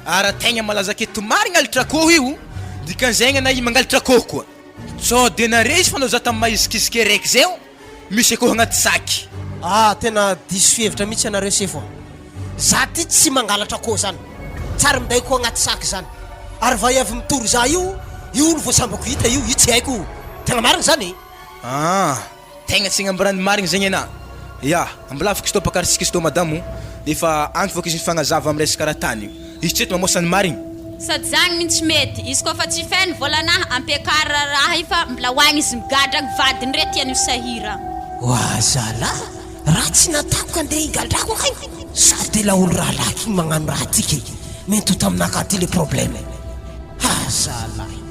Ara tegna malaza aketo marigna alitra akôho io, dikan'izegny ana i mangalatra akôho koa. Sao de nare izy fa nao za tam mahizikiziky araiky zay o, misy akôho agnaty saky. Ah tena diso fihevitra mihitsy ianareo sefo a! Za ty tsy mangalatra akôho zany, tsary minday akôho agnaty saky zany, ary vaiavy mitory za io, io olo vao sambako hita io, io tsy haiko io, tegna marigny zany e! Aa! Tegna tsy agnambarany marigny zegny anà. Ya, ambilafiko izy tô mpakarisika izy tô madamo efa agny fôka izy mifagnazava am resaka raha tany io. Izy tsy eto mamosa ny marigny. Sady zagny mintsy mety, izy koa fa tsy feno volanah ampiakary raraha io fa mbla ho agny izy migadra agny vadiny re tiany ho sahira. Oa zalah, raha tsy nataoko ka ndeha higadrako kay, sady laolo rahalahy ky magnano raha ty ke, mety ho taminakahy ty le problème. Ah zalahy.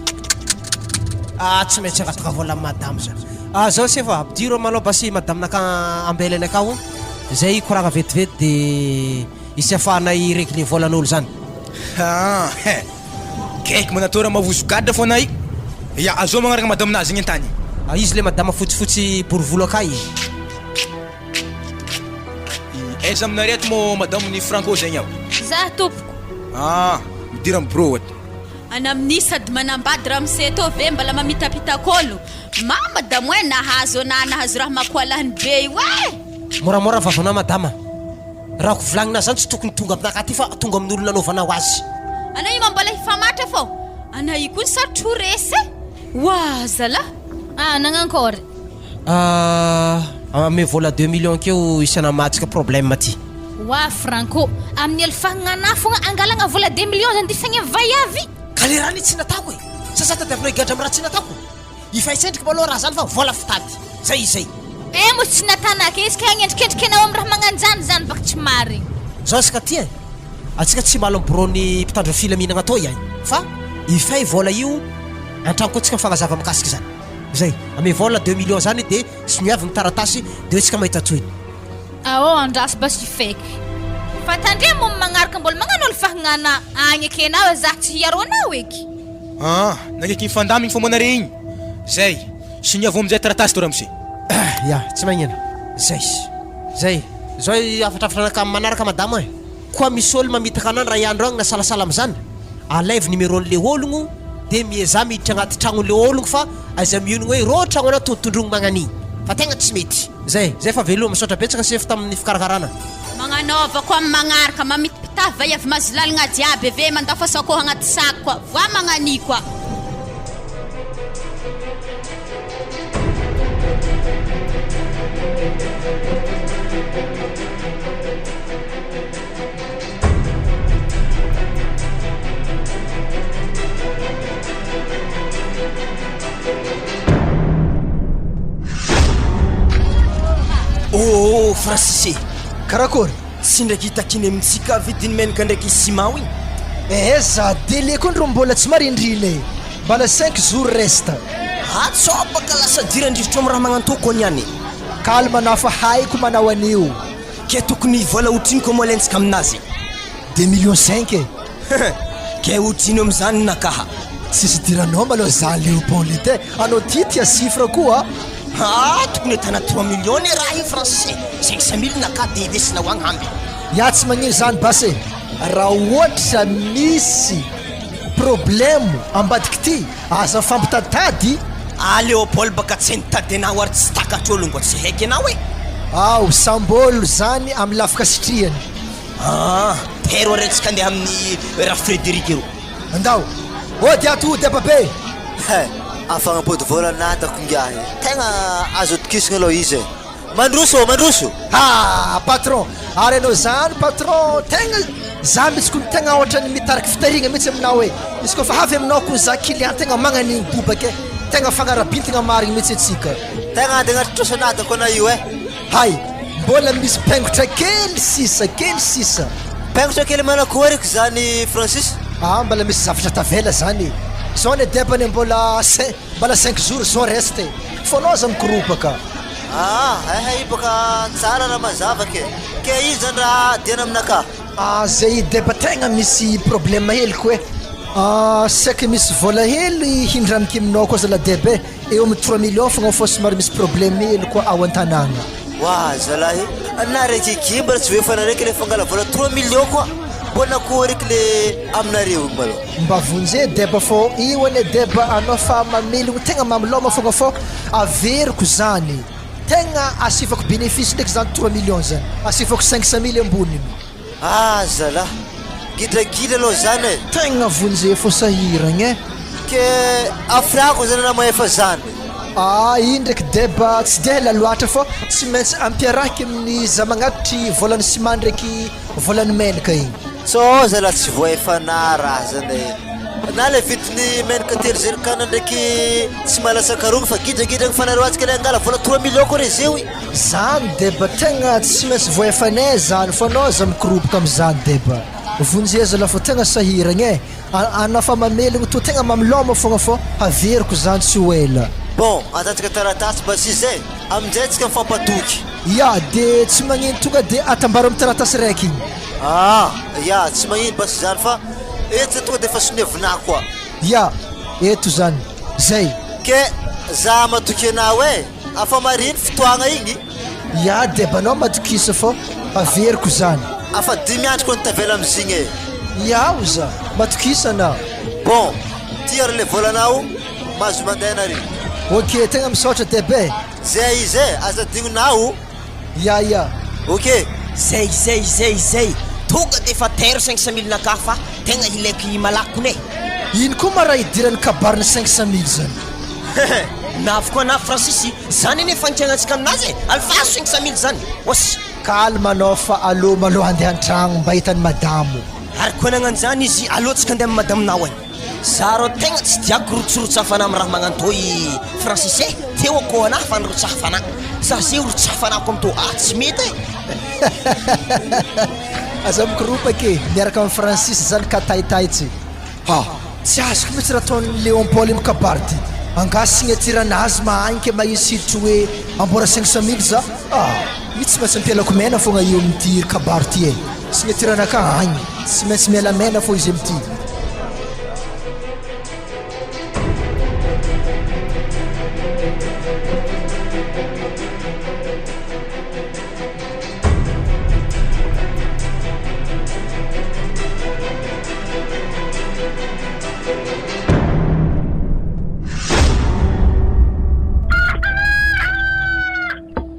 Ah tsy maintsy angataka vola am madame za. Ah zao sefo a, ampidiro malôha basy madame naka ambelany akao, zay hikoragna vetivety de hisy afahanay hi-regler volan'olo zany. Ah hein! Gaigy manatôra mavozo gadra fô anah io. Ya, azao magnaraka madame-nazy igny an-tany. Ah, izy le madama fotsifotsy bory volo akay. Aiza aminareo ato moa madame ny Franco zegny ao? Za tompoko. Ah, midira amin'ny bureau ato. Ana amin'i sady manambady ramose tô ve mbala mamitapitaka olo? Ma madamo e, nahazo anah nahazo raha makoalahiny be io e! Moramora vavanao madama. Raha ko volagnina zany tsy tokony tonga aminakahy aty fa tonga amin'olo nanaovanao azy. Ana io ma mbola hifamatra fô ana io koa sarotro ho resy e! Oa zalah! Ah nagnankory? Ah ameo vola deux millions akeo isana matsika problème ty. Oa Franco, amin'ny alifagnana fogna angalagna vola deux millions zany difagna vaiavy. Ka le raha anie tsy natako e! Sa za tadiavinao higadra amin'ny raha tsy natako? Ifaisendriky malôha raha zany fa vola fitady. Zay izy zay. Eh mo tsy natanaka izy ka hagnendrikendriky anao amin'ny raha magnanjany zany baka tsy marigny. Zao asika ty e! Atsika tsy himaly amin'ny biraon'ny mpitandro ny filaminagna atao ihany fa ifay vola io antragno koa tsika mifagnazava mikasika izany. Zay. Ame vola deux millions zany de soniavy ny taratasy de hoe tsika mahita tohiny. Aô andraso basy ifaiky. Fa tandremo amin'ny magnaraka mbola magnano olo fahagnana agny eky enao e zah tsy hiaro anao eky. Aa, nagneky nifandamigny fô moa nare igny. Zay. Soniavo amizay taratasy tô ramose. Ya, tsy magnino. Zay. Zay. Zao hafatrafatra anakahy amin'ny manaraka madama e. Koa misy olo mamitaka anah ndray andro agny na salasala amizany, alaivo numéro-n'le ologno de miezaha miditra agnaty tragnon'le ologno fa aiza mionogno hoe rô tragno anah tondrotondrogno magnan'igny fa tegna tsy mety. Zay, zay fa veloma, misaotra betsaka sefo tamin'ny fikarakarana. Magnanaova koa amin'ny magnaraka, mamitipitafy vaiavy mahazo lalagna jiaby ave mandafa sakôho agnaty sac koa, voa magnania koa. Oh Francis e! Karakory? Tsy ndraiky itakiany amintsika vidin'ny menaka ndraiky ciment igny? Ehe za délai koa ndro mbola tsy marindrina e! Mbala cinq jours reste. Atsao baka lasa diran-drivotra am raha magnantoko niany e! Calme anao fa haiko manao an'io. Ke tokony vola otrino ko moa lentsika aminazy? Deux millions cinq e! Ke otrino amizany nakaha? Tsisy idiranao malôha za Léopold e! Anao ty tia chiffre koa a! Haa tokony ahitana trois millions ne raha io Francis e! Cinq cent mille nakaha de indesinao agny hamby. Ya tsy magnino zany basy e! Raha ohatra misy problème ambadik'ity aza mifampitaditady. Ah Léopold baka tsy nitady anao ary tsy takatr'olo ngo tsy haiky anao e! Ao, sambôlo zany amy lafika sitrihany. Ah, tero ary antsika andeha amin'ny Ra Frédéric ero. Andao! Ody ato ody ababe! He, afagnapody vola nadako ingahy. Tegna azo atokisagna aloha izy e. Mandroso ô, mandroso! Ha! Patron! Ary anao zany patron tegna za mitsy kony tegna ohatran'ny mitariky fitarihagna mitsy aminao e! Izy koa fa avy aminao kony za client tegna magnan'igny bobaka e! Tegna fagnarabintigna marigny mitsy atsika. Tegna ady agnaty trosa nadako anao io e! Hay! Mbola misy paingotra kely sisa, kely sisa. Paingotra kely manakory eky zany Francis? Ah mbola misy zavatra tavela zany e! Zao anie debany mbola cin mbola cinq jours zao reste e! Fô anao aza mikoropaka. Ah hay io baka tsara raha mazava ke! Ke ino zany raha diana aminakahy? Ah zay deba tegna misy problème hely koe! Ah saika misy vola hely hindramiko aminao koa zala deba e! Eo amin'ny trois millions fogna fô somary misy problème hely koa ao an-tanàgna. Wah zalahy, na raiky akia mbola tsy voaefa nareo kle fangala vola trois millions koa, mbô nakory kle aminareo igny malôha. Mba vonjeo deba fô io anie deba anao fa mamelogno tegna mamilôma fogna fô averiko zany tegna asivako bénéfice ndraiky zany trois millions zany asivako cinq cent mille amboniny. Ah zalah! Gidragidra aloha zany e! Tegna vonjeo fô sahiragna e! Ke afirako zany anao mahefa zany? Ah iny ndraiky deba tsy de ela loatra fô tsy maintsy ampiarahiko amin'ny za magnatitry volan'ny ciment ndraiky volan'ny menaka igny. Sao zalah tsy voahefanà raha zany e! Na le vidin'ny menaka telo jericane ndraiky tsy mahalasaka rogny fa gidragidra gny fanareo azy ka le angala vola trois millions koa re zeo i! Zany deba tegna tsy maintsy voaefanay zany fa anao aza mikoroboka amizany deba. Vonjeo zala fa tegna sahiragna e. Anao fa mamelogno toa tegna mamilôma fogna fô haveriko zany tsy ho ela. Bon, atantsika taratasy basy zay, aminjay tsika mifampatoky. Ya, de tsy magnino tonga de atambaro am taratasy raiky igny. Ah, ya, tsy magnino basy zany fa eto zany tonga de efa soniavinà koa. Ya, eto zany. Zay. Ke za matoky anao e! Afa mariny fotoagna igny. Ya deba anao matokisa fô averiko zany. Afa dimy andro kony tavela amizigny e! Ya oza, matokisa anao. Bon, ty ary le volanao, mahazo mandeha nare. Ok, tegna misaotra deba e! Zay izy e, aza adignonao. Ya ya. Ok. Zay zay zay zay! Tonga de efa tairo 500 mille nakahy fa tegna ilaiko malaky kony e! Ino koa ma raha idiran'ny kabarin'ny 500 mille zany? Navy koa navy Francis, zany anie fanitrianantsika aminazy e! Alefaso 500 mille zany! Oss! Calme anao fa aleo malôha andeha an-tragno mba hitan'i madamo. Ary koa nagnano zany izy aleo tsika andeha amin'ny madamonao agny. Za rô tegna tsy tiako rotsorotsafana amin'ny raha magnantô i Francis e! Teo akô anah fa nirotsafana, za ze rotsafanako amtô ah tsy mety e! Aza mikoropaky e! Miaraka amin'i Francis zany ka taitaitsy. Ha! Tsy azoko mihitsy raha ataon'i Léon Paul mikabary ty. Angaha signature nazy mahay ke mahisy hiditra hoe amboara 500 mille za? Ah! Io tsy maintsy ampialako mena fogna io amin'ity kabary ty e! Signature anakahy agny. Tsy maintsy miala mena fô izy amin'ity.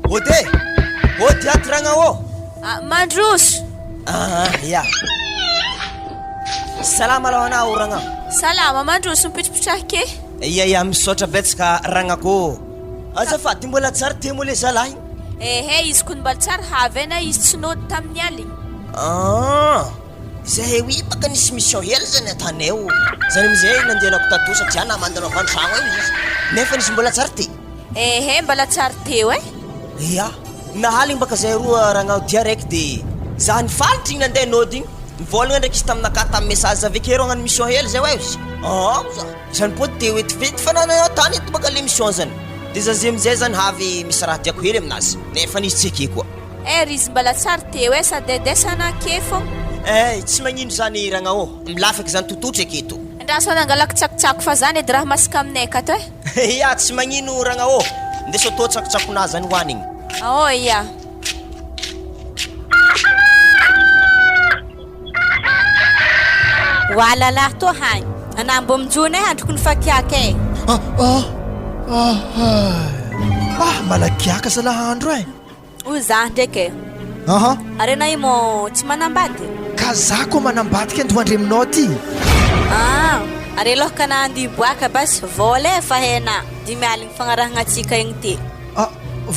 Ody e! Ody ato ragna ô! Ah, mandroso! Ah, ya. Salama aloha anao ragna. Salama, mandroso mipitripitraha ke. Ia ia, misaotra betsaka ragnako ô. Azafady mbola tsara teo moa le zalahy? Ehe, izy kony mbola tsara havy e na izy tsy nody tamin'ny aligny. Ah, zahay io baka nisy mission hely zany atanay io. Zany amizay nandehanako tato satria namandana avy an-tragno eo izy. Nefa izy mbola tsara te. Ehe, mbola tsara teo e. Ia, nahaligny baka zahay roa ragnao dia raiky de za nifalitry igny nandeha nody igny. Nivolagna ndraiky izy taminakahy tamin'ny message avekeo rô hagnano mission hely zay oe izy. Ah, za. Zany pôty te ho vetivety fa nanao tany eto baka le mission zany. De za zay amizay zany havy misy raha tiako hely aminazy. Nefa izy tsy eke koa. Eh ry izy mbala tsary teo eh sady aidesana ake fogna. Eh tsy magnino zany ragna ô, milafaka zany tototry aketo. Andraso anangalako tsakotsako fa zany edy raha masaka aminay akato eh. Ya tsy magnino ragna ô, ndeso atao tsakotsakonà zany hoanigny. Ao ya. Oalala tô hagny. Anah mbô mijona eh androko ny fakiaka eh. Ah ah ah ah malakiaka zalah andro eh. Hoy zah ndraiky eh. Aha. Ary anah io mô tsy manambady? Ka zah koa manambady ke ndohandreminao ty. Ah, ary aloha ka anah andeha hiboaka basy vôla eh fa hainah dimy aligny fagnarahagna antsika igny ty. Ah,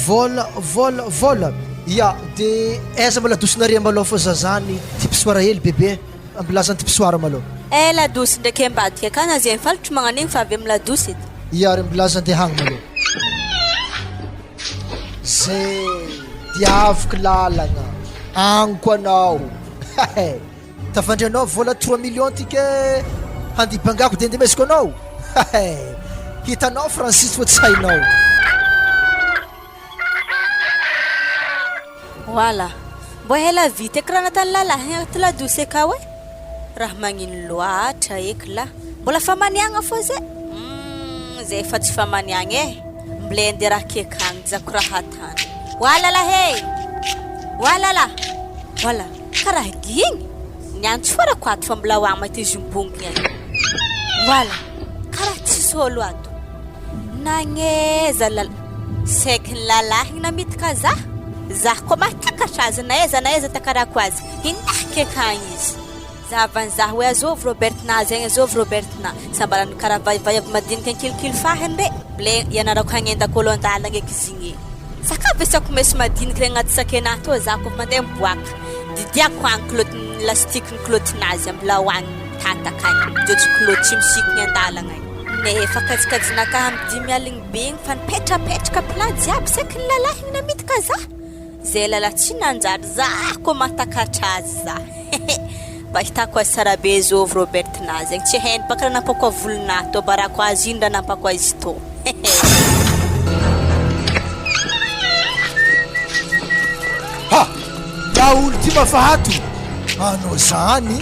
vôla, vôla, vôla. Ya, de aiza mba ladosinareo malôha fô za zany ty mpisoara hely bebe eh. Ambilazany ty mpisoara malôha. Eh, ladosy ndraiky ambadika akany aza zegny falitry magnan'igny fa avy amy ladosy edy. Ya, ary ambilaza andeha hagny malôha. Zay, diaviko lalagna, agniko anao. Hay, tafandrianao vola trois millions ty ke handibangako de andemesiko anao. Hay, hitanao Francis fa tsy hainao. Voilà. Mbô ela vita eky raha nataon'ny lalahy igny agnaty ladosy akao e. Raha magnino loatra eky lah. Mbola famaniagna fô zay. Humm zay efa tsy famaniagna e. Mblende raha kekagny zako raha atany. Oalala he! Oalala! Oala, karaha gigny. Niantso forako ato fa mbola ho agny maty izy mibongony agny. Oala, karaha tsisy ôlo ato. Nagnaiza lala. Saiky ny lalahy igny namitaka zah. Zah koa mahatakatra azy na aiza na aiza takarako azy. Hinahika akagny izy. Zahavany zah hoe azovy Robert na zegny azovy Robert na. Sambarany karaha vaiavy madinika ankilikily fahiny re. Ble ianarako hagnendaka olo andalagna eky zigny e. Sakafo isako meso madiniky regny agnaty sac-nahy tô zah kôfa mandeha miboaka. Didiako agny kilaoty lastique ny kilaotinazy ambilao agny mitataka agny. Mijôjo kilaoty tsy misikigny andalagna agny. Nefa kajikajinakahy amy dimy aligny be igny fa nipetrapetraka plat jiaby saiky ny lalahy igny namitaka zah. Zay lalahy tsy nanjary zah koa mahatakatra azy zah hehe mba hitako azy tsara be zovy Robert na zegny tsy hainy baka raha nampako volonah tô barako azy ino raha nampako azy tô hehe. Ha! Daholo ty mba fa ato! Anao zany!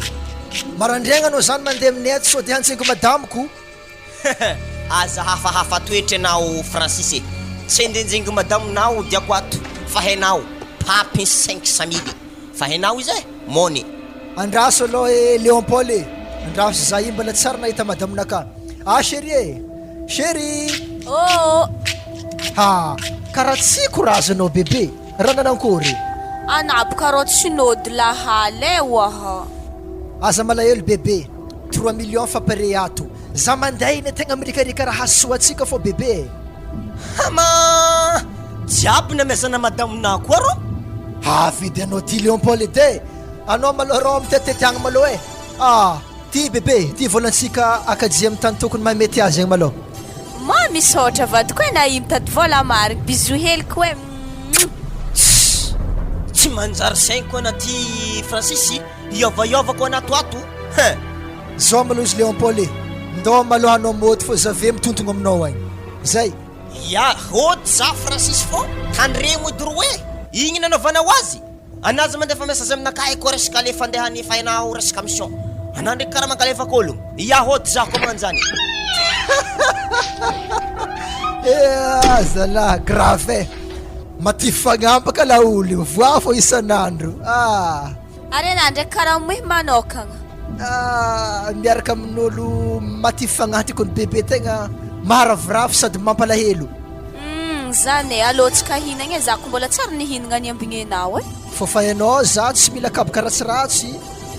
Marandraigna anao zany mandeha aminay ato sao de hantsaiko madamiko. Aza hafahafa toetra enao Francis e! Tsy enjenjengy madamo nao diako ato fa hainao papy 500 mily fa hainao izy e! Money. Andraso aloha e Léon Paul e! Andraso za io mbola tsary nahita madame-naka. Ah chérie e! Chérie! Oh! Ha! Karaha tsy courage anao bebe! Raha nanankory? Anabo karaoty sy nody lahala e oaha. Aza malahelo bebe! Trois millions fa pare ato. Za mandeha iny tegna mirikarika raha hahasoa antsika fô bebe e! Hama! Jiaby namesana madame-na koa rô! Hahavidy anao ty Léon Paul edy e! Anao malôha rô mitetitety agny malôha e! Ah! Ty bebe, ty volantsika akajia amin'ny tany tokony mahamety azy agny malôha. Ma misaotra vadiko e na i mitady vola marigny bisous hely ko e mouah. Tssy! Tsy manjary sainiko ana ty Francis, hiôvahiôvako ana ato ato hein! Zao malôha izy Léon Paul e! Ndao malôha anao môdy fô zave mitontogno aminao agny. Zay! Ya, hody za Francis fô tandremo edy roe! Igny nanaovanao azy? Anà aza mandefa message aminakahy koa resaka alefa andeha hanefa enao resaka mission. Anà ndraiky karaha mankalefaka ologno. Ia hody za koa magnano zany. Eh zalah grave eh. Matifagnampaka laolo io, voa fô isan'andro ah. Ary anà ndraiky karaha mohy manokagna. Ah, miaraka amin'olo matifagnahy ty kony bebe tegna maharavoravo sady mampalahelo. Humm zany e, aleo tsika hihinagna e, za ko mbola tsary nihinagna ny ambigny-nao e. Fôfa enao za tsy mila kaboka ratsiratsy.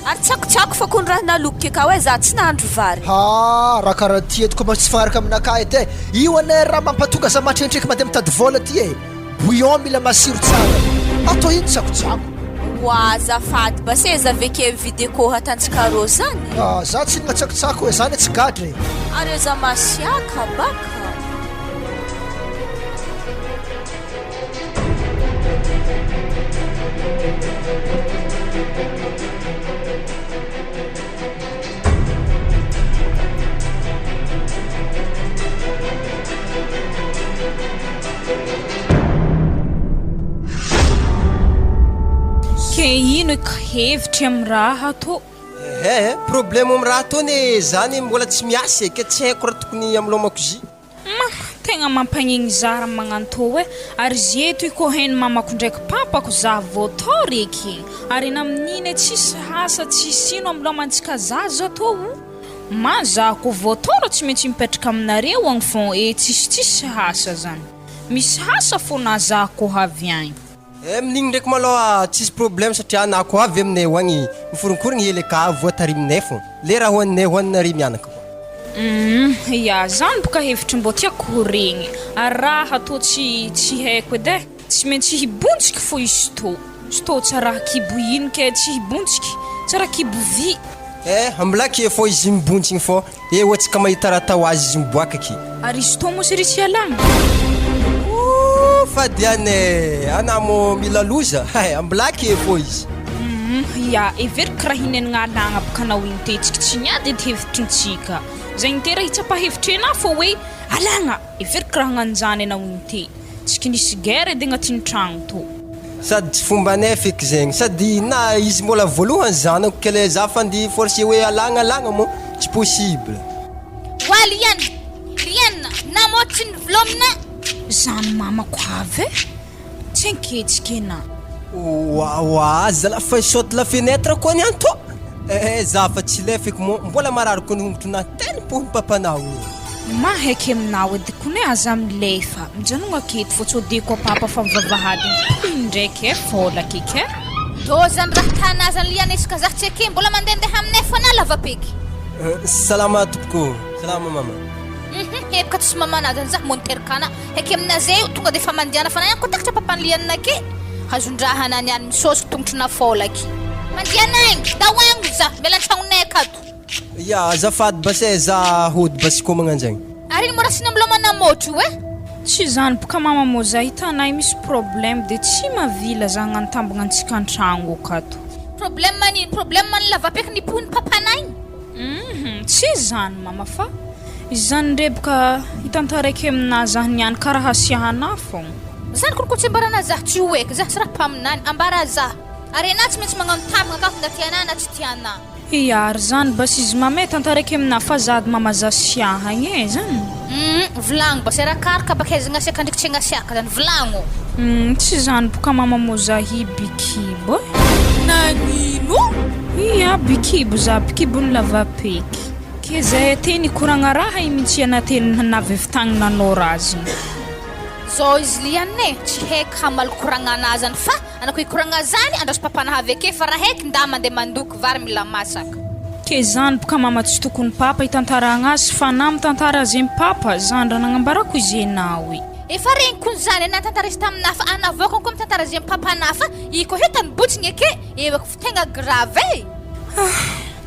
Ary tsakotsako fa kony raha naloky kekao e, za tsy nahandro vary. Haa raha karaha ty eto ko tsy mifagnaraka aminakahy edy e, io anie raha mampatonga za matrentreky mandeha mitady vôla ty e. Bouillon mila masiro tsara. Atao ino tsakotsako? Oa azafady ba seza ve ke mividy akoho atantsika rô zany? Ah, za tsy hinana tsakotsako e, za anie tsy gadra e. Ary aza masiaka baka. Ke ino eky hevitry am raha tô? Ehe, problème am raha tô ne za ne mbola tsy miasa e, ke tsy haiko raha tokony amlomako zy. Ma, tegna mampagnigny za raha magnano tô e, ary zy eto i kô hainy mamako ndraiky papako za vô tô reky e, ary na amin'iny e tsisy asa tsisy ino amlomantsika zaza tô o. Ma, za kô vô tô rô tsy maintsy mipetraka aminareo agny fô e tsisy tsisy asa zany. Misy asa fô na za kô avy agny. Eh amin'igny ndraiky malôha tsisy problème satria na ko avy aminay ho agny miforonkorogny hely ka voatariminay fô le raha hoaninay hoaninareo mianaka koa. Humm ya zany boka hevitry mbô tiako ho regny ary raha tô tsy tsy haiko edy eh tsy maintsy hibontsiky fô izy tô izy tô tsa raha kibo ino ke tsy hibontsiky tsa raha kibo vy. Eh mbola ke fô izy mibontsigny fô Eo atsika mahita raha atao azy izy miboaka aky. Ary izy toa moa sy ry tsy ialagna? Ooh fady ihany eh! Ana mo mila loza hay ambilaka e fô izy. Humm ya heveriko raha hinenagna alagna baka anao igny te tsika tsy niady edy hevitrintsika zegny te raha hitsapa hevitry anah fô hoe alagna heveriko raha hagnano zany anao igny te Tsy nisy guerre edy agnatin'ny tragno tô. Sady tsy fombanay feky zegny sady na izy mbola voalohany zanako ke le za fa ndy forcer hoe alagna alagna moa tsy possible. Wa Liana! Liana! Na mô tsy nivilomina! Zany mamako avy e! Tsy anketsika enà. Wa wa zala fa hi-saute la fenêtre koa niany tô! Eh za fa tsy lefiko moa mbola marary koa ny hongotro telopolo papanao io. Mahaiky aminao edy kone aza milefa, mijanogna aketo fô tsô de koa papa fa mivavahady mitohy ndraiky e fôla akeky e. Dozany raha tanazany liana izy ka zah tsy eke mbola mandendeha aminay fona lava peky. Salama tompoko, salama mama. Hum heboka tsisy mamanazany zah monterkana eke aminaze io tonga de efa mandiana fa na ihany koa takatra papany liana ake hazondrahana niany misôsy tongotry na fôlaky. Mandiana agny, ndao agny zah miala antragnonay akato. Ya azafady bas eh za hody bas ko magnanjegny. Ary ino mora asiana milomana môtro io eh? Tsy zany bka mama mô za hitanay misy problème de tsy mavila za agnantambagna antsika antragno akato. Problème an'ino? Problème an'ny lavapeky nipohin'ny papanay igny? Humm tsy zany mama fa izany ndre bka hitantaraiky aminah zah niany karaha asiahanah fogna. Zany kony ko tsy ambarana zah tsy ho eky zah tsy raha mpaminany ambara zah ary anah tsy maintsy magnano tambagna akato na tianah na tsy tianah. Ia ary zany basy izy mama e tantaraiky aminah fa za ady mama za siaha igny e zany. Humm volagno basy arakaraka baka aiza agnasiaka ndreky tsy agnasiaka zany volagno. Humm tsy zany boka mama moa za hi bikibo e. Nagnino? Ia bikibo za bikibo ny lavapeky. Ke zahay aty nikoragna raha i mintsy anah teny navy avy tagny nanao raha zegny. Zao izy liane e, tsy haiko hamaly koragna anah zany fa anako hikoragna zany andraso papanah avy ake fa raha haiky nda mande mandoky vary mila masaka. Ke zany boka mama tsy tokony papa hitantaragna azy fa na mitantara azy am papa zany raha nagnambarako izy enao i. Efa regniko zany anah nitantara izy taminah fa anah avao koa mitantara azy am papanah fa i koa hitany botsigny ake eo ako Tegna grave e!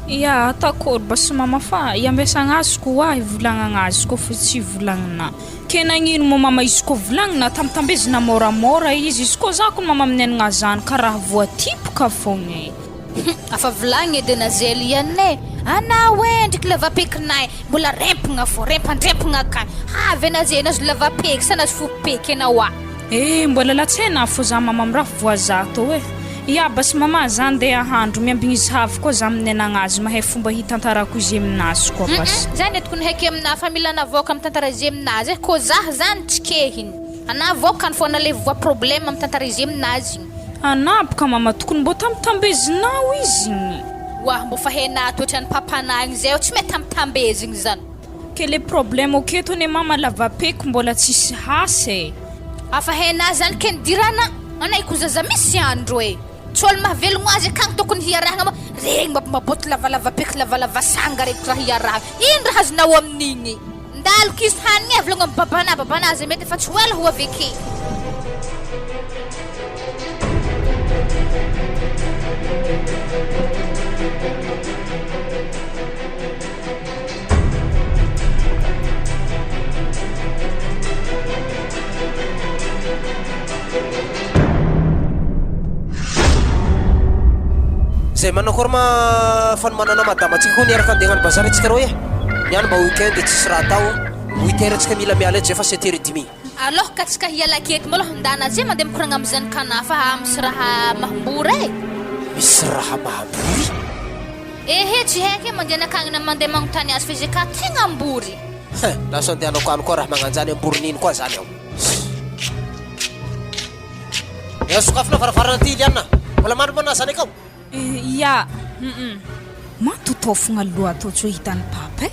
Ya, atakory basy mama fa iambesagna azy ko ahy volagnagna azy ko fa tsy volagnina. Ke nagnino moa mama izy ko volagnina tambitambezina môramôra izy, izy ko za kony mama minenagna zany karaha voatipoka fogna e. Hum, afa vilagny edy ana zely iany e! Anao e, ndriky lavapekinay, mbola rempogna fô, rempandrempogna akagny, havy ana zay nazo lavapeky sa nazo fopeky anao a! Eh mbola latsena fô za mama mirafy voa tô eh! Ia basy mama za ndeha ahandro miambigny izy havy koa za minenagna azy mahay fomba hitantarako izy aminazy koa basy. Hum zany tokony haiko aminah fa mila navoaka mitantara izy aminazy eh kô zah zany tsy kehiny anah avoakany fô anah le voa problème mitantara izy aminazy igny. Anah boka mama tokony mbô tambitambezinao izy igny. Oah mbô fa hainah toetran'ny papanah igny zay tsy mety tambitambezigny zany. Que le problème aketo anie mama lavapeko mbola tsisy hasy e. Afa hainah zany ke nidirana anay ko zaza misy andro e. Tsy olo mahavelogno azy akagny tokony hiarahagna ma regny maboty lavalava peky lavalava sanga regny raha hiarahagna. Ino raha azonao amin'igny? Ndalo kiso hanigny e volagno amy babanah babanah zay mety efa tsy ho ela ho avy ake. Zay manao akory ma fanomanana madama antsika koa niaraka andeha hagnano bazary antsika reo e. Niany mba week-end tsisy raha atao. Huit heures antsika mila miala eto zay fa sept heures et demi. Aloha ka tsika hiala aketo malôha ndana zay mandeha mikoragna amy zanakana fa misy raha mahambory e. Misy raha mahambory? Ehe tsy haiko e mandeha nakagny na mandeha magnontany azy fa izy ka tegna ambory. Hein, lasa andehanako any koa raha magnanjany amborin'ino koa zany aho. Eh, sokafina varavarana ty Iliana. Mbola mandry moa na zanakao? Ya, hum. Mantotofogna loha atao tsy ho hitan'i papa e.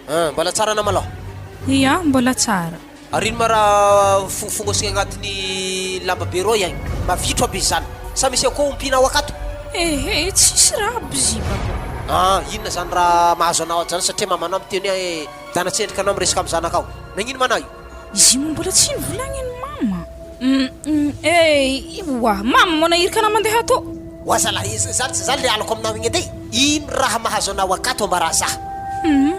Hein, mbola tsara nama aloha? Ya, mbola tsara. Ary ino ma raha fogofogosina agnatin'ny lamba be rô iagny? Mavitro aby izy zany. Sa misy akoho ompiana ao akato? Ehe, tsisy raha aby zibako. Ah, inona zany raha mahazo anao ato zany satria mamanao miteny hoe dana tsendrika anao miresaka amin'ny zanakao. Nagnino ma anao io? Izy moa mbola tsy nivolagniny mama. Hum, eh, oa, mama moa nahirika anah mandeha atô. Oa zalahy, zany zany le alako aminao igny edy e. Ino raha mahazo anao akato ambara zah? Hum,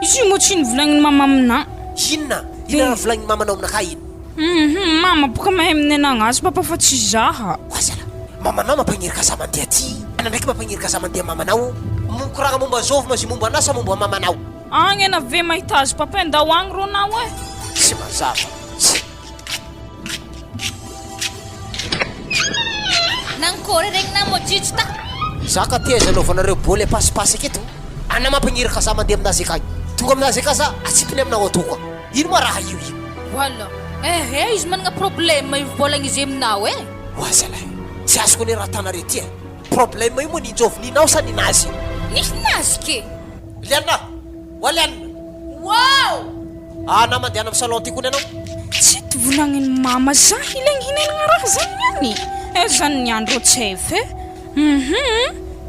izy io moa tsy novolagnin'i mama aminah. Inona? Inona raha volagnin'i mamanao aminakahy ino? Hum, mama boka mahay minenagna azy papa fa tsy zaha. Oa zalahy, mamanao mampagniraka zah mandeha aty, ana ndraiky mampagniraka zah mandeha mamanao. Mikoragna momba zôvy ma izy momba anah sa momba mamanao? Agny ana ve mahita azy papa e, ndao agny rô nao e. Tsy mazava mihitsy. Nankôry regninà mô jijy ta? Za ka ty aiza anaovanareo bôly apasipasy aketo? Ana mampagniraka za mandeha aminazy akagny. Tonga aminazy aka za, atsipiny amina auto koa. Ino ma raha io io? Voilà. Ehe, izy managna problème io vôlagna izy aminao e. Oa zalahy, tsy azoko anie raha atanareo ty e. Problème io moa ninjôvy ninao sa ninazy? Ninazy ke! Liana! Oa Liana! Wow! Ah na mandehana am salon ty kony anao. Tsy ty volagniny mama za ilaigny hinenagna raha zany niany eh zany niany rô tsef eh hum.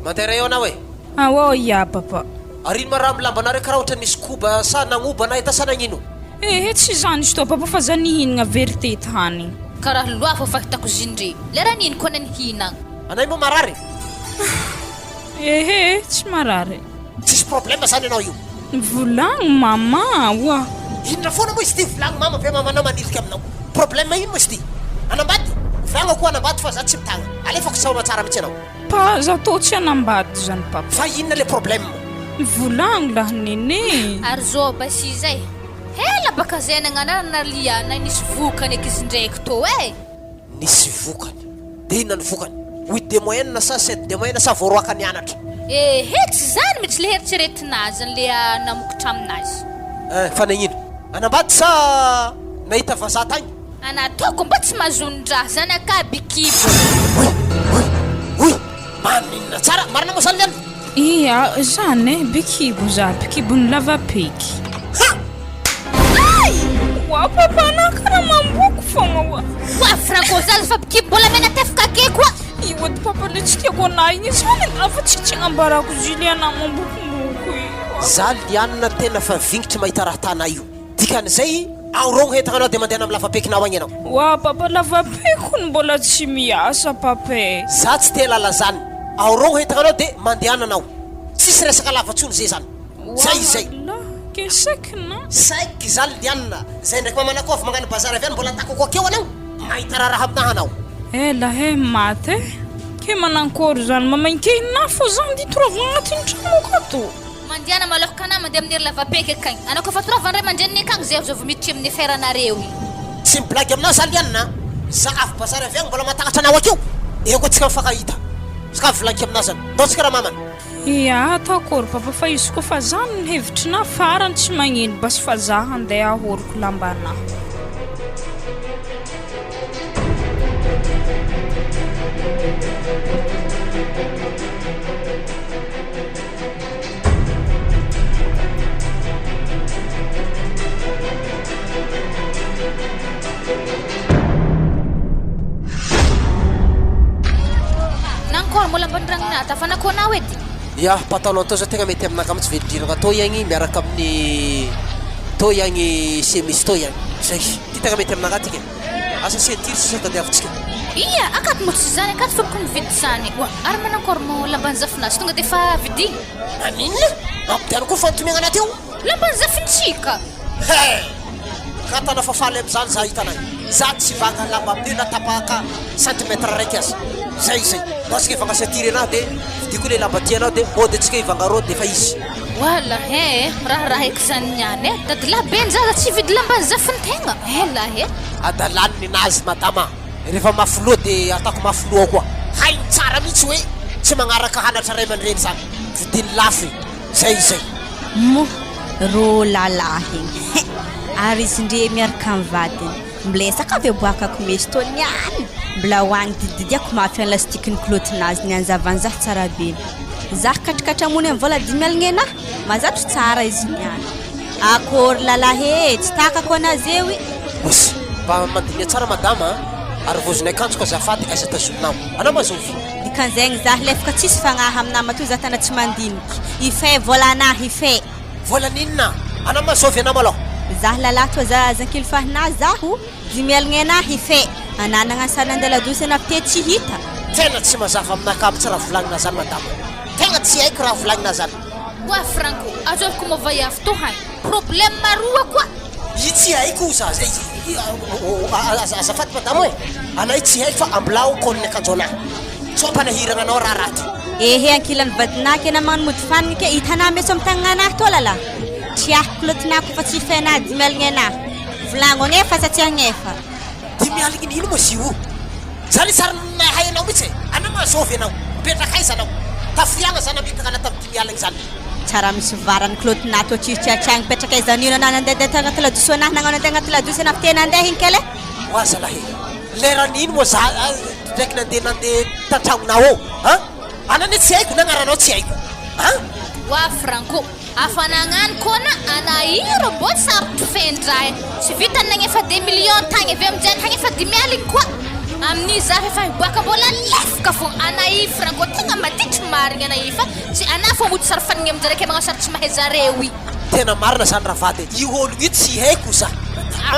Mandeha eo anao eh. Aô ya papa. Ary ino ma raha am lambanareo karaha ohatran'ny nisy koba sa nagnoba na eta sa nagnino? Ehe tsy zany izy tô papa fa za nihinagna vérité tany. Karaha loha fô fahitako zindre. Lera nino koa nihinagna. Anay moa marary? Ehe tsy marary. Tsisy problème zany ianao io. Volagno mama oa. Inona foana moa izy ity volagno mama ve mamanao manilika aminao. Problème ino moa izy ity? Hanambady? Volagno koa hanambady fa za tsy mitagna. Alefako tsy ao tsara mihitsy ianao. Pa za tô tsy hanambady zany papa. Fa inona le problème? Volagno lah nene. Ary zao basy izay. Hela baka zay nagnanarana Liana nisy vokany eky izy ndraiky tô e. Nisy vokany. De inona ny vokany? Huit de moyenne sa sept de moyenne sa voaroaka nianatra? Ehe, tsy zany mitsy le heritreretinazy anle namokotra aminazy. Eh, fa nagnino? Hanambady sa nahita vazaha tagny? Anatoko mba tsy mazon-draha zany aka bikibo. Oy! Oy! Oy! Maninona tsara? Marina moa zany le anona? Ia, zany e, bikibo za, bikibon'ny lavapeky. Ha! Ay! Wa papa anah karaha mamboko fogna wa. Wa Franco zaza fa bikibo mbola mena tefaka ake koa. Io edy papa le tsy tiako anah igny zany afa tsy tsy ambarako Juliana mambokomboko io. Za Liana tena fa vingitry mahita raha tana io. Dikan'izay aorogno entagna anao de mandehana am lavapekinao agny anao. Wa papa lavapeky hono mbola tsy miasa papa e. Za tsy te halala zany. Aorogno entagna anao de mandehana anao. Tsisy resaka lava tsony ze zany. Zay izay. Wallah ke saiky na. Saiky za Liana. Zay ndraiky mamanako avy magnano bazary avy any mbola takoko akeo anao. Mahita raharaha aminahy anao. Ela he maty e. Ke manankory zany mamainke inona fô zany ty toravagna agnatin'ny tragno akato. Mandiana maloha kana mandeha amin'ny ery lavapeky akagny. Anao koa fa toravan'ny ray aman-dreniny akagny zay zao vao miditry amin'ny affaire nareo io. Tsy mi-blague aminao za Liana a! Za avy bazary avy agny mbola mahatakatra anao akeo! Eo koa tsika mifankahita. Ska volagniko aminao zany. Ndao tsika ramamana. Ia ataoko ry papa fa izy koa fa zany ny hevitrinah farany tsy magnino basy fa zah handeha ahoriko lambanah. Nankôry mbola ambany ragnonà tafanako anao edy. Ya, pantalon tô zao tegna mety aminakahy mitsy velondriragna tô iagny miaraka amin'ny tô iagny chemise tô iagny, zay, ty tegna mety aminakahy ty ke, asa ceinture sisa tadiavintsika. Ia, akato moa tsy zany, akato fa tokony mividy zany. Oa, ary manankôry moa lamban'ny zafinazy tonga de efa vidigny. Maninona? Ampidiano koa fantomiagna teo. Lamban'ny zafintsika. He! Ka tana fa faly amizany za hitanay. Za tsy vanga lamba amin'io na tapaka centimètre raiky aza. Zay izay. Ndao tsika hivanga ceinture anahy de vidiko le lamba tianao de mody antsika hivanga rô de efa izy. Wala he, miraharaha eky zany niany e. Dadilahy be ny zaza tsy hividy lamban'ny zafintegna. Ela he. Adalany nenazy madama. Rehefa mafy loha de ataoko mafy loha koa. Hainy tsara mihitsy hoe tsy magnaraka hanatra ray aman-dreny zany. Vidiny lafo e. Zay izay. Moa rô lalahy igny he! Ary izy ndre miaraka am vadiny mblesaka avy aboakako mesy tô niany mbla hoany didididiako mafy an lastiky ny kilôtinazy niany zavanjah tsara be zah katrikatra mony am vola dimy alignenah mazatro tsara izy niany akôry lalahy e tsy takako anazeo i. Osy, mba mandiniha tsara madama a! Ary vozon'ny akanjoko azafady aiza tazominao? Anao ma zovy? Dikan'izegny zah lefaka tsisy fagnahy aminah matoa zah tana tsy mandiniky. Ife volanah ife. Volan'inona? Anao ma zovy anao malôha? Zah lalah toa zah zankely fahinah zaho dimialignenah ife. Anah nagnano sary nandeha ladosy anah pte tsy hita. Tena tsy mazava aminakahy mitsy raha volagnina zany madama. Tegna tsy haiko raha volagnina zany. Oa Franco, azoviko moa vaiavy toa hay. Problème roa koa. I tsy haiko za zay azafady madama e, anay tsy haiko fa ambilao col-ny akanjo anah sao ampanahiragna anao raha raty. Ehe ankilany vadinah ke namagny mody fanigny ke hitanah meso amy tagnanah tô lalah tsy ahiko kilotinah kofa tsy fenah dimialigny anah volagno agnefa sa tsy agnefa. Dimialigny ino moa izy io? Zany sary nahay anao mitsy e! Anao ma zovy anao? Mipetraka aiza anao? Tafiriagna zany namitaka anah tamy dimialigny zany. Tsara misy varany kilotinah tô tsisy tsiatsiagny mipetraka aiza nino anah nandehandeha tagnaty ladosy anah nagnano andeha agnaty ladosy anah fa te nandeha igny kele. Oa zalahy e! Lerany ino moa za ndraiky nandeha nandeha tantragnonao ao an! Ana anie tsy haiko na agnaranao tsy haiko an! Oa Franco, afa nagnano kona ana iro mbô sarotro fendra e! Tsy vitany nagnefa des millions tagny avy aminjay nagnefa dimy aligny koa! Amin'i za f'efa hiboaka mbola lefaka fogna ana i Franco tegna maditry marigny ana i fa tsy ana fô mody sary fanigny aminjare ke magnano sary tsy mahay zareo i. Tena marina zany ravady e! Io ologno io tsy haiko za!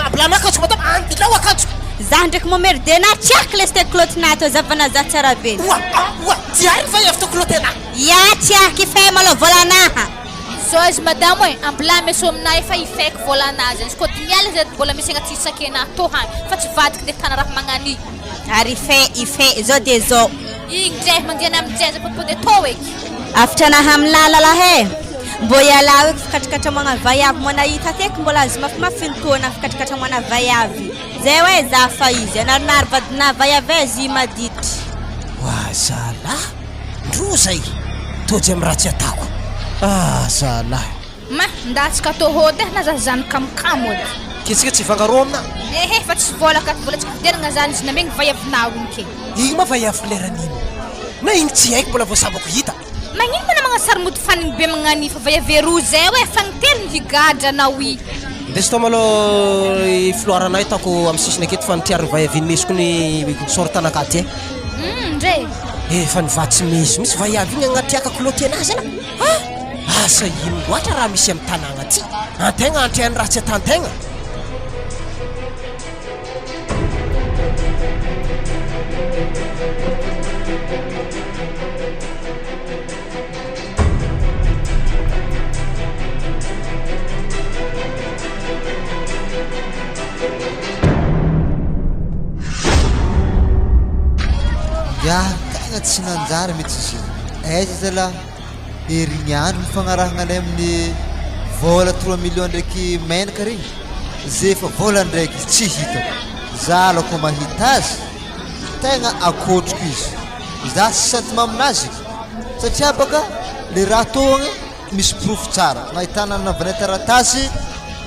Ambilano akanjoko madama, andilao akanjoko! Za ndraiky momerde anah tsy ahiko lesy kilotinah tô zavana za tsara be. Oa oa! Ty ary fa hevitra kiloty anah! Ya tsy ahiko ifehy malôha vôlanaha. Zao izy madamo e, ambilà meso aminah efa ifeky vôlanah zany, izy koa dimy alina zay mbola misy agnaty sakenah tô hany fa tsy vadiky ndeha tana raha magnani. Ary ifehy ifehy zao de zao. Igny ndray mandiana aminjay aza pôdipôdy atao eky. Afitra anahy amin'ny lalala he. Mbô ialao eky fikatrikatra moana vaiavy moa nahita teky mbola azo mafimafy ny taona fikatrikatra moana vaiavy. Zay hoe za fa izy anarinary vadinà vaiavy e zy maditry. zalah! Ndroa zay! Tojo am raha tsy atako. Ah zalah! Ma, ndatsika atao hody eh, na za zany kamokamo edy. Ke tsika tsy hivanga rô amina? Ehe, fa tsy vola ka, vola tsika vidianagna zany izy namegny vaiavinao igny ke. Igny ma vaiaviko leran'ino? Na igny tsy haiko mbola vao sambako hita. Magnino ma namagna sary mody fanigny be magnano fa vaiavy roa zay oe, fagnitelony higadra anao i. Ndeso tao malôha i filoaranay taoko amy sisiny aketo fa nitriarin'ny vaiavy mesoko ny sorte anakahy ty eh. Hum, ndre. Efa nivatsy meso mihitsy vaiavy igny agnatriaka kilaoty anazy ana. Ah! Asa ino loatra raha misy amin'ny tanàgna aty? Antegna antrehan'ny raha tsy atantegna. Ingahy tegna tsy nanjary mihitsy izy io. Aiza zalahy herignandro nifagnarahagna anay amin'ny vôla trois millions ndraiky menaka regny, ze efa vôla ndraiky izy tsy hitako. Za aloha kô mahita azy tegna akôtriko izy. Za tsy sentiment aminazy satria baka le raha tô agny misy porofo tsara nahitana nanaovanay taratasy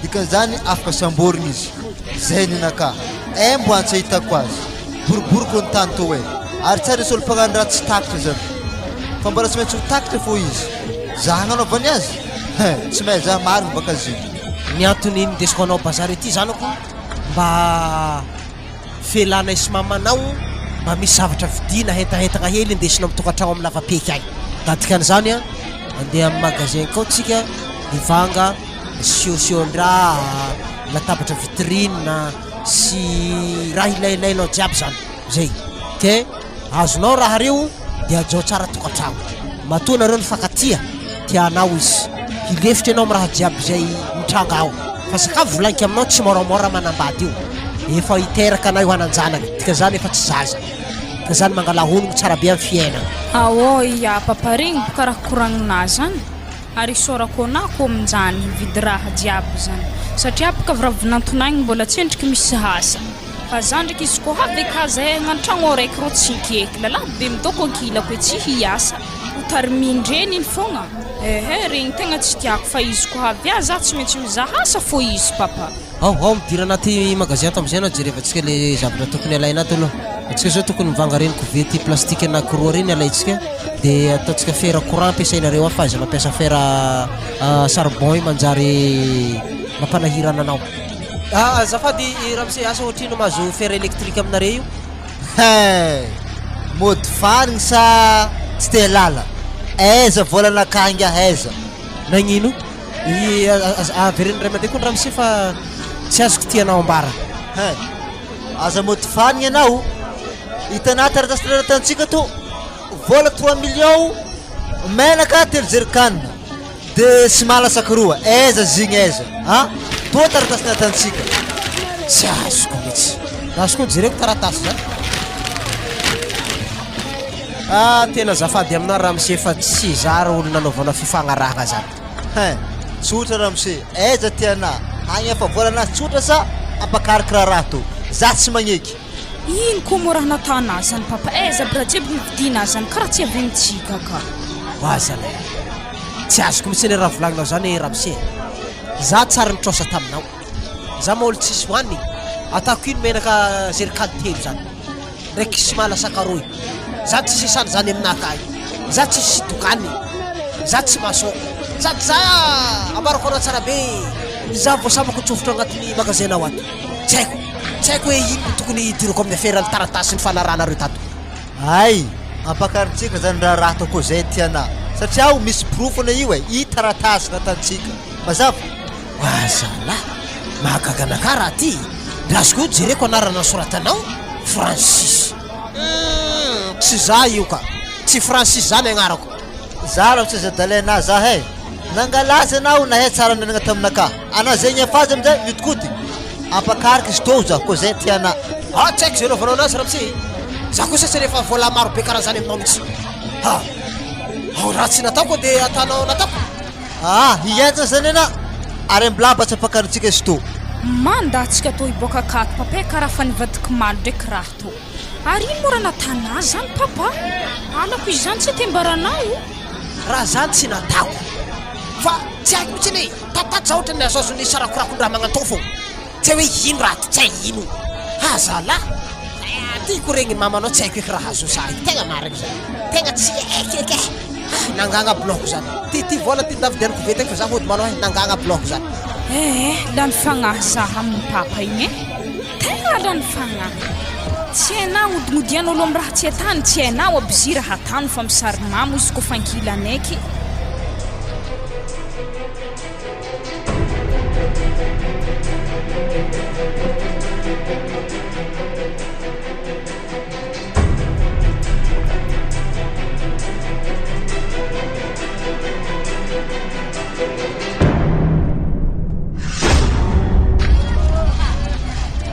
dikan'izany afaka samborina izy zay ninakah eh mbo antsa hitako azy boriboriko ny tany tô eh ary tsara nisy olo mpagnano raha tsy takitra zany fa mbola tsy maintsy ho takitra fô izy za hagnanaovany azy hein tsy mahay za marina baka zio. Ny antony nindesiko anao bazary ety zanako mba Felanay sy mamanao mba misy zavatra vidiana hentahentagna hely indesinao amin'ny tokantragno amin'ny lavapeky agny. Da dikan'izany an, andeha amin'ny magasin kao tsika hivanga siôsiôn-draha, latabatra vitrine sy raha ilailainao jiaby zany, zay. Ke azonao raha reo de hajao tsara tokantragno. Matoa nareo nifankatia, tianao izy, hilefitra enao amin'ny raha jiaby zay mitranga ao. Fa sakafo volagniko aminao tsy môramôra manambady io. Efa hiteraka anay ho hanan-janaka, dikan'izany efa tsy zaza. Dikan'izany mangala honogno tsara be amin'ny fiainana. Aô ia papa regny boka raha koragninà zany ary isaorako anà ko aminjany hividy raha jiaby zany satria boka raha vinantonagny mbola tsendriky misy asa fa za ndraiky izy ko avy eka zay agnantragno araiky rô tsy ekeky lalahy be midôko ankilako e tsy hiasa ho tarimin-dreny iny fogna ehe regny tegna tsy tiako fa izy ko avy a za tsy maintsy mizaha asa fô izy papa. Ao, ao, midira anaty magasin ato amizay anao jerevantsika le zavatra tokony alaina ato aloha. Antsika zao tokony mivanga reny kovety plastique anakiroa reny alaintsika de ataontsika fer courant ampiasainareo ao fa aiza mampiasa fer charbon io manjary mampanahirana anao. Ah, azafady ramose, asa ohatrino mahazo fer électrique aminareo io? Hein! Mody farigny sa tsy te halala? Aiza vôlanakahy ingahy aiza? Nagnino? Avereno indray mandeha koa ny ramose fa tsy azoko tianao ambara. Hein! Aza mody fanigny ianao. Hitanà taratasy nanoratantsika to, vola trois millions, menaka telo jerrycan, de ciment lasaky roa. Aiza zigny aiza? An! Toa taratasy nanoratantsika. Tsy azoko mihitsy. Azo koa jereko taratasy zany. Ah, tena azafady aminà ramose fa tsy zara olo nanaovana fifagnarahana zany. Hein! Tsotra ramose, aiza ty anà? Hagnefa vola anà tsotra sa ampakariko raharaha tô? Za tsy magneky. Ino koa moa raha nataonà zany papa? Aiza aby raha jiaby nividiana zany karaha tsy avontsika ka. Wa zalahy a! Tsy azoko mihitsy anie raha volagninao zany ramose e! Za tsary nitrosa taminao. Za ma olo tsisy hoanigny, atako ino menaka zerikany telo zany? Ndraiky sy mahalasaka roy. Za tsisy isany zany aminakahy. Za tsisy dokany. Za tsy maçon. Sady za ambarako anao tsara be. Za vao sambako nitsofotra agnatin'ny magasin nao ato. Tsy haiko. Tsy haiko hoe ino no tokony hidirako amin'ny afera ny taratasy nifanarahanareo tato. Hay! Ampakarintsika zany raharaha ataoko zay tianà. Satria aho misy porofo anie io e! I taratasy natantsika. Mazava? Wa zalahy! Mahagaga anakahy raha ty! Ndraso koa jereko anarana nosoratanao, Francis. Humm! Tsy za io ka! Tsy Francis zany agnarako. Za raha tsy zadalainà za he! Nangalaza anao nahay tsara nanagna taminakahy. Anà zegny efa azy amizay miodikodigny. Ampakariko izy tô za koa zay tianà. Ah tsy haiko zay anaovanao anazy ramose e! Za kosa tsy rehefa vola maro be karaha zany aminao mihitsy. Ha! Ao raha tsy nataoko dia atanao nataoko. Ah, hienjana zany anà ary ambilà mba tsy ampakarintsika izy tô. Mandatsika tô hiboaka akato papa e karaha fa nivadiky maly ndraiky raha tô. Ary ino moa raha natana azy zany papa? Halako izy zany tsy atembaranao. Raha zany tsy natako fa tsy haiko mihitsy anie e! Tataty za ohatran'ny azoazon'ny sarakorakon-draha magnantao fô. Tsy hay hoe ino raha ty, tsy hay ino. Ha zalah! Tiako regny mamanao tsy haiko eky raha azo za io, tegna marigny zany. Tegna tsy haiko eky e! Ah, nangagna bloc zany. Ty ty vola ty ndavidianiko be tegna fa za hody manao e, nangagna bloc zany. Eh, lany fagnahy za amin'ny papa igny e. Tegna lany fagnahy. Tsy hainao odignodian'olo amin'ny raha tsy atany, tsy hainao aby zy raha atany fa misary mamo izy koa fa ankilanaiky.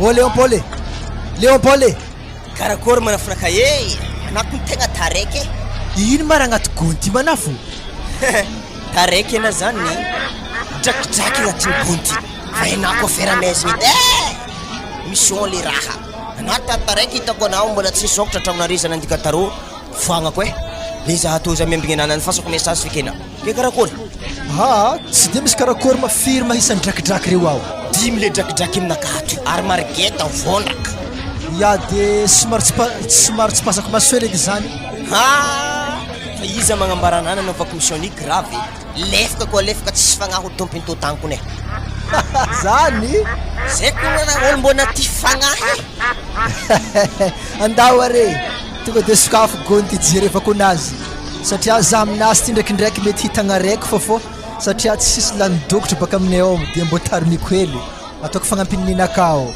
Oh Léon Paul e! Léon Paul e! Karakôry manafinaka e! Anah kony tegna taraiky e! Ino ma raha agnaty gony ty manafo? Taraiky ena zany drakidraky agnatin'ny gony ty fa enah koa feramaizigny edy eh! Mission le raha. Anah tato taraiky hitako anao mbola tsy nisôkatra hatraminareo za nandika tarô foagnako eh! Le za atô za miambigny anah nandefasako message feky enah. Ke karakôry? Aa tsy de misy karakôry ma firy ma isan'ny drakidraky reo ao. Dimy le drakidraky aminakahy ato ary marigeta vondraka. Ya de somary tsy somary tsipazako maso hely edy zany. Haa! Fa iza magnambara anah nanaovako mission ny grave e! Lefaka koa lefaka tsisy fagnahy ho tompiny tô tankony e! Zany? Zay koa nana olo mbô tia fagnahy e! Andao are! Tonga de sokafo gony ty jerevako anazy satria za aminazy ty ndraikindraiky mety hitagnareko fô fô satria tsisy lany dokotra baka aminay ao de mbô tarimiko hely ataoko fagnampin'ny ninakà ao.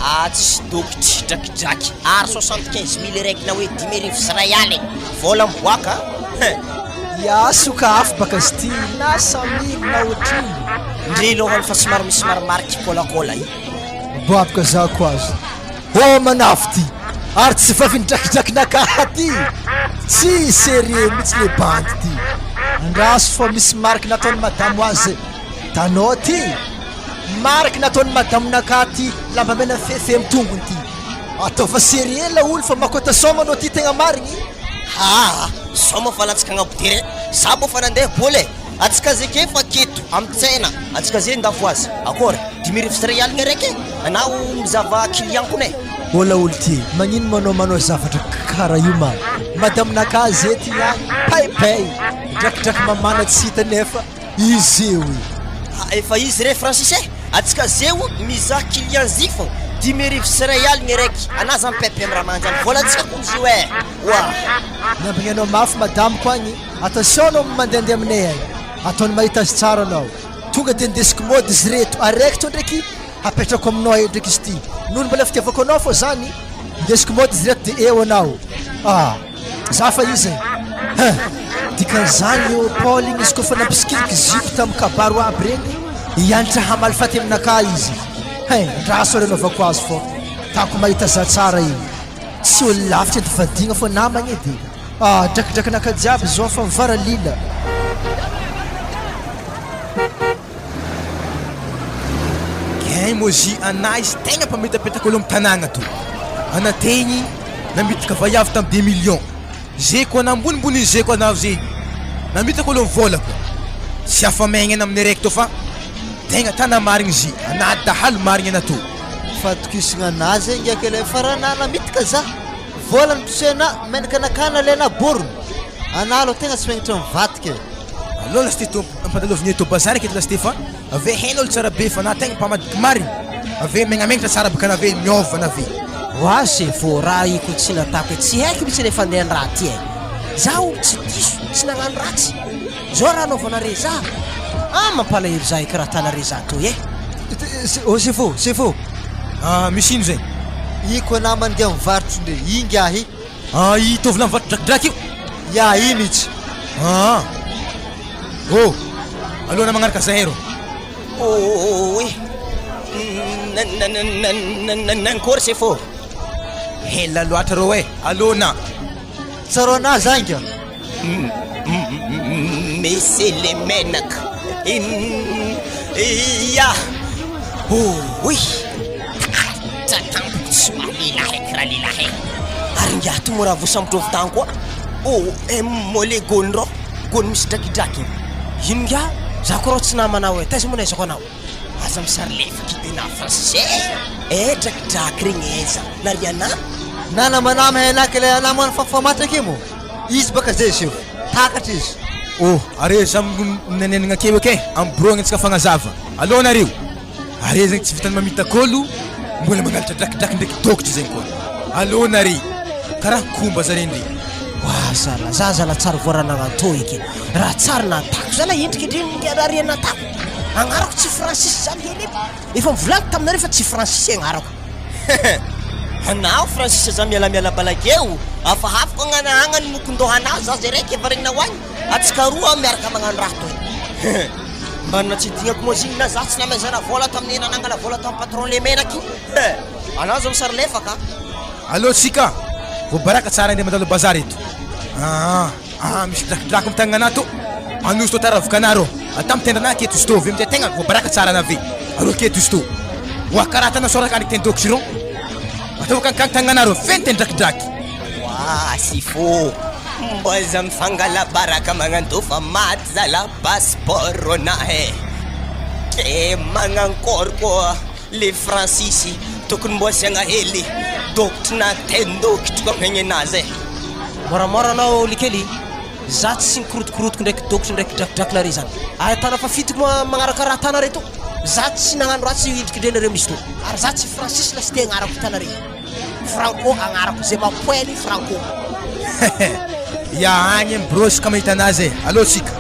Ah tsisy dokotry drakidraky ary 75 mille raiky na hoe 1500 vola miboaka hein. Ya sokafo baka izy ty na 100 mille na otrino. Ndre lohany fa somary misy marimarika kôlakôla io. Boaboka za ko azo. Oh manafo ty ary tsy vaviny drakidrakinakahy ty! Tsy sérieux mitsy le bandy ty! Andraso fa misy marque nataon'i madamo azy tanao ty! Marque nataon'i madamonakahy ty lamba mena fefy am tongony ty! Ataova sérieux laolo fa makota saoma anao ty tegna marigny! Haa saoma fa latsaka agnabo terrain za bô fa nandeha bôly e! Atsika ze ke fa aketo am tsena atsika ze ndafo azy akôry 1500 aligna raiky e anao mizava client kony e. Ola olo ty magnino manao manao zavatra kara io ma madame naka ze ty agny pay pay drakidraky mamana tsy hita nefa izy eo e. Ha efa izy re Francis e! Atsika zeo mizaha client zy fô 1500 aligna raiky anà zany pepe am raha manjary vola atsika kony zio e! Oa. Miambigny anao mafy madame ko agny. Attention anao mandehandeha aminay agny, ataony mahita azy tsara anao. Tonga dia ndesiko mody izy reto, araiky to ndraiky hapetrako aminao eto ndraiky izy ty. Noho ny mbola fitiavako anao fô zany, ndesiko mody izy reto dia eo anao. Ah, za fa iza e? Hein, dikan'izany Léopold igny izy kôfa nampisikiliky zipo tamin'ny kabaro aby regny, hianatra hamaly faty aminakahy izy. Hein, andraso ary anaovako azy fô tako mahita za tsara igny. Tsy olo lavitra edy vadiagna fô namagna edy e. Ah drakidrakinaka jiaby zao fa mivaralila. Kay moa anah izy tegna mpametapetaka olo am tanagna to. Ana tegny namitaka vaiavy tam deux millions. Ze koa anambonimbony ze koa anao ze namitaka olo am vola koa. Tsy afa maigna ana amin'ny araiky to fa tegna tana marigny zy ana dahalo marigny ana to. Fatokisagna anah zegny ngiaky le fa raha anah namitaka za. Vola ny mpisena menaka nakana le na borona. Anah aloha tegna tsy megnatra mivadika e. Aleo lasite to ampandalôvigny eto bazary aketo lasite fa ave hena olo tsara be fa na tegna mpamadiky marigny ave megnamenatra tsara baka nave miôva nave. Oa sefo raha io ko tsy natako e tsy haiko mitsy le fandehan'ny raha ty e za olo tsy diso tsy nagnano ratsy zao raha anaovanare za ah mampalahelo za eky raha atanare za toy e. Oh sefo sefo. Ah misy ino zay? Iko anah mandeha mivarotro ndre i ngiahy. Ah i tovolahy mivarotro drakidraky io? Ya i mitsy. Ah oh aleo anah magnaraka zahay rô. Oy Nankôry sefo? Ela loatra rô e, aleo anah. Tsaroanah za inga. Misy le menaka. Ya. Oy! Takatra tampoka tsy maha lehilahy eky ralehilahy e! Ary ingahy to moa raha voasambotra avy tany koa? OM moa le gony rô, gony misy drakidraky igny. Ino ingahy? Za koa rô tsy namanao e, taiza moa nahaizako anao? Aza misary lefaky de na Francis e! Eh drakidraky regny aiza? Nariana? Na namanama elah kele anah moa nifampifamatatra akia moa izy baka zay sefo takatra izy. Oh are za minenenagna akeo eky e, am bureau agny antsika fagnazava. Allo nareo, are zegny tsy vitan'ny mamitaka olo mbola mangalatra drakidraky ndraiky dokotra zegny koa. Allo nare, karaha komba zare ndre. Oa zala, za zala tsary voaranagna tô eky e, raha tsary natako zala endrika ndre raha re natako. Agnarako tsy Francis zany hely e! Efa nivolaniko taminareo fa tsy Francis agnarako. Anao Francis za mialamiala balakeo, hafahafa ko agnana agna ny mokondohanao za zay raiky efa regninao agny, atsika roa miaraka magnano raha toy. Mba natsidignako moa zigny na za tsy namezana vola tamin'ny nanangana vola tamin'ny patron lemenaky igny. Anao zao misary lefaka. Allo tsika, voabaraka tsara indray mandalo bazary eto. Aa. Ah misy drakidraky am tagnana ato Anozy tô taravoko anah rô Ata mitendry anah aketo izy tô Ve amizay tegna voabaraka tsara anah ve Arô aketo izy tô Oa karaha atanao soraka any tendôky izy rô Ataovy akanikany tagnana rô Feno teny drakidraky. Oa sifo mbola mifangala baraka magnanto fa maty zala passeport na eh ke magnankôry koa le Francis tokony mbo asiagna hely dokotry na tendokotry koa amegnenazy eh. Moramora anao likely, za tsy nikorotokorotoko ndraiky dokotry ndraiky drakidraky nare zany, ary tana fa fitiko moa magnaraka raha tanare to, za tsy nagnano ratsy indrikindrenareo misy to, ary za tsy Francis la cité agnarako hitanare, Franco agnarako, ze mapoely Franco. Ya agny mibrosy ka mahita anazy e, allo tsika.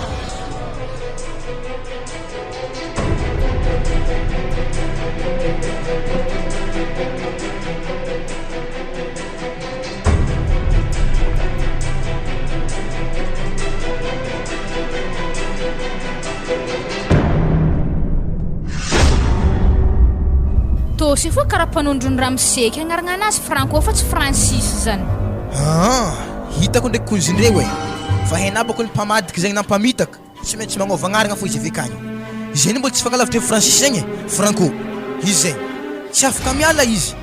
Tôsy fô karaha mpanondro ny ramose eky agnarana anazy Franco fa tsy Francis zany. Aa hitako ndraiky kozindreo e! Fa hainà bôka ny mpamadika zegny na mpamitaka. Tsy maintsy magnova agnaragna fô izy avy akagny. Izay mbola tsy fagnalavitr'i Francis zegny e! Franco. Izy zegny. Tsy afaka miala izy.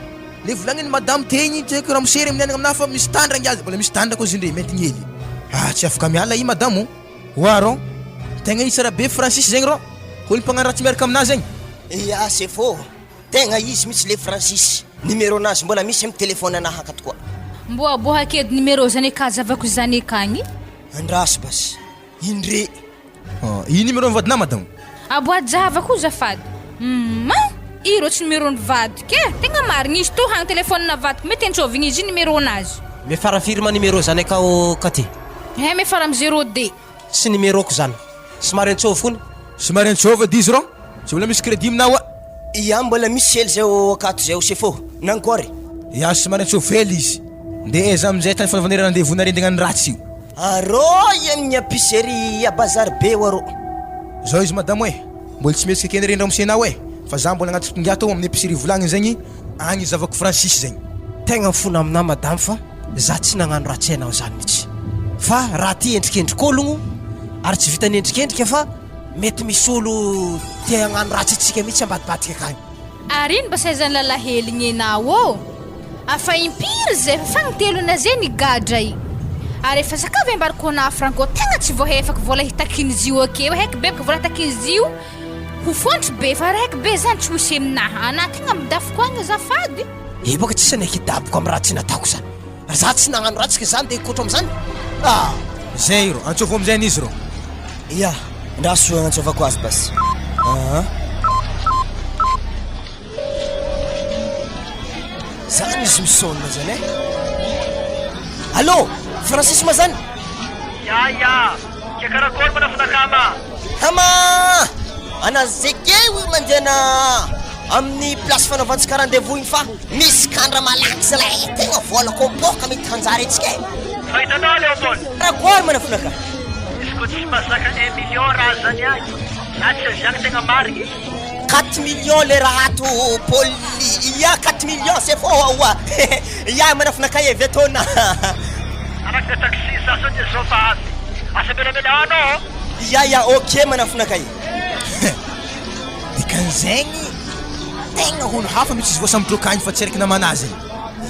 Le volagniny madamo tegny tsy haiko ramose re milagnana aminahy fa misy tandragny azy. Mbola misy tandragny koa izy ndre maintiny hely. Ah tsy afaka miala i madamo. Oa rô. Tegna izy tsara be Francis zegny rô. Olo mpagnano ratsy miaraka aminahy zegny. Ya sefo, tegna izy mitsy le Francis. Numéro nazy mbola misy am téléphone anahy akato koa. Mbô aboahako edy numéro zany eka zavako zany akagny. Andraso basy. Indre. Ah, io numéro ny vadinà madamo? Aboajava koa zafady. Humm io rô tsy numéro ny vadiko e! Tegna marigny izy tô hagny téléphone vadiko mety antsôvigny izy io numéro nazy. Miafara firy ma numéro zany akao Katy? Eh miafara am zéro deux. Tsy numéro-ko zany. Somary antsôvy hono. Somary antsôvy edy izy rô. Tsy mbola misy crédit aminà oa. Ia mbola misy hely zay ao akato zay ao sefo. Nankôry? Ia somary antsôvy hely izy. Ndeha aiza amizay tany fanaovanay rendez-vous nareo ndeha hagnano ratsy io. Arô amin'ny épicerie à bazar be io arô. Zao izy madamo e, mbola tsy mihetsika kely reny ramosenao e, fa za mbola agnaty tonga ato amin'ny épicerie volagniny zegny agny zavako Francis zegny. Tegna mifona aminah madamo fa za tsy nagnano ratsy anao zany mitsy fa raha ty endrikendrik'ologno ary tsy vitan'ny endrikendrika fa mety misy olo te hagnano ratsy antsika mitsy ambadibadika akagny. Ary ino mba saizan'ny lalaheligny enao ô? Afa impiry zay fa fagnitelona zay nigadra i. Ary efa zakavy ambarikona Franco tegna tsy voahefako vola hitakin'izy io akeo heky be baka vola hitakin'izy io ho fontry be fa raiky be zany tsy ho hisy aminaha anah tegna midafiko agny azafady. Io baka tsisy anaiky hidaboko am raha tsy nataoko zany. Ary za tsy nagnano ratsy ke za ndeha hikotro amzany? Ah! Zay rô, antsôvo amizay an'izy rô. Ya, ndraso agnantsôvako azy basy. Aa. Zany izy misôna zany eh. Allô, Francis ma zany? Ya ya, ke karakory ma nafinakama? Hama! Ana zekeo io mandehana amin'ny place fanaovantsika rendez-vous igny fa misy kandra malaky zalahy eh, tegna vola kompoka mety hanjary antsika eh. Fa hitanao Léopold? Karakory ma nafinaka? Izy koa tsy mahazaka un million raha zany agny, za tsy avy agny tegna marigny. Quatre millions le raha ato Paul ya quatre millions c'est faux oa ya manafinakay avy ato na. Anakina taxi za sao dia zao fa avy. Asa milamila ao anao ô. Ya ya ok manafinakay. Dikan'izegny. Tegna olo hafa mitsy izy voasambotrao akagny fa tsy araiky namanazy e.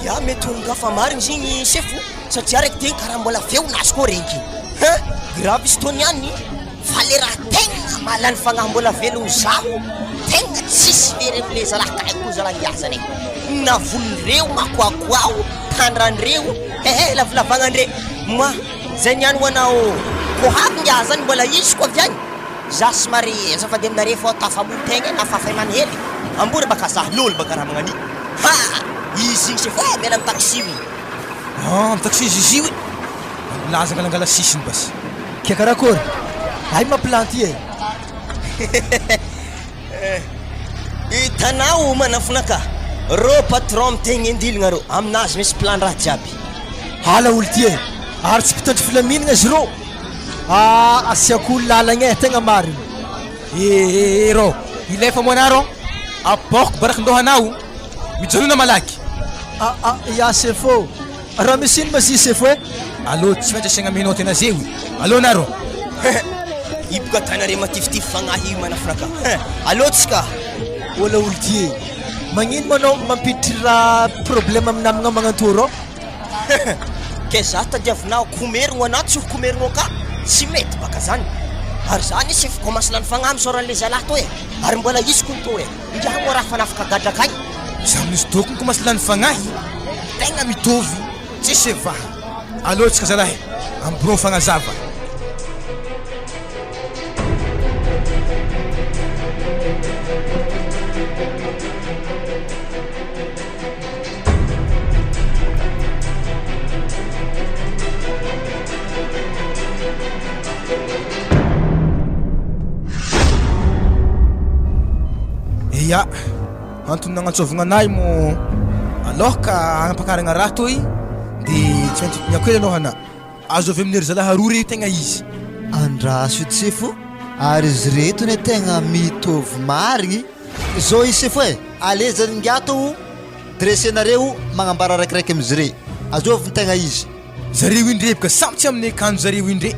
Ya mety ho ngafa marigny zegny sefo satria araiky tegny karaha mbola feonazy koa regniky hein grave izy tô niany fa le raha tegna mahalany fagnahy mbola velogno zaho tegna tsisy very amle zalahy kahy koa zalahy hiasa ne na volondreo makoakoao tandrandreo hehe lavilavagnandre ma zay niany ho anao kô havy ngiahy zany mbola izy koa avy agny Za somary azafady aminareo fô tafamono tegna e na fahafaimana hely ambory baka za lôly baka raha magnan'io ha! Izy igny sefo e miala am taxi io. Ah am taxi izy io e! Milaza angalangala sisiny basy. Kia karakory? Hay mamplanty e! Hitanao manafina ka! Rô patron mitegny andilagna rô, aminazy misy plan raha jiaby. Hala olo ty e! Ary tsy mpitandro filaminagna izy rô! Ah asiako lalagna eh, tegna marigny. Eh eh rô, hilefa moa anah rô, apaoko barakin-dohanao, mijanona malaky. Ah ah ya sefo, raha misy ino ma zy sefo eh? Alô tsy maintsy asiagna menotte ana zeo e, alô anah rô. Io boka tanare matifitify fagnahy io manafina ka, alô tsika. Ola olo ty e, magnino ma anao mampiditry raha problème amy namagna magnantoa rô? Ke za tadiavinao komerigno anah tsy ho komerigno ka tsy mety baka zany ary za anie sefo commence lany fagnahy misaora anle zalahy tô e ary mbola izy kony tô e ingahy moa raha fanafika gadra akagny. Za misy dôkony commence lany fagnahy tegna mitovy tsisy vaha alô tsika zalahy am bureau mifagnazava. Ya, antony nagnantsovagna anahy mo aloha ka hagnampakaragna raha toy de tsy maintsy miako hely aloha ana. Azo avy amin'ny ry zalahy roa re tegna izy. Andraso edy sefo, ary izy reto anie tegna mitovy marigny. Zao izy sefo e, alezany ingahy tô dressenareo magnambara raikiraiky amizire re, azovy ny tegna izy. Zareo indre boka samy tsy amin'ny akanjo zareo indre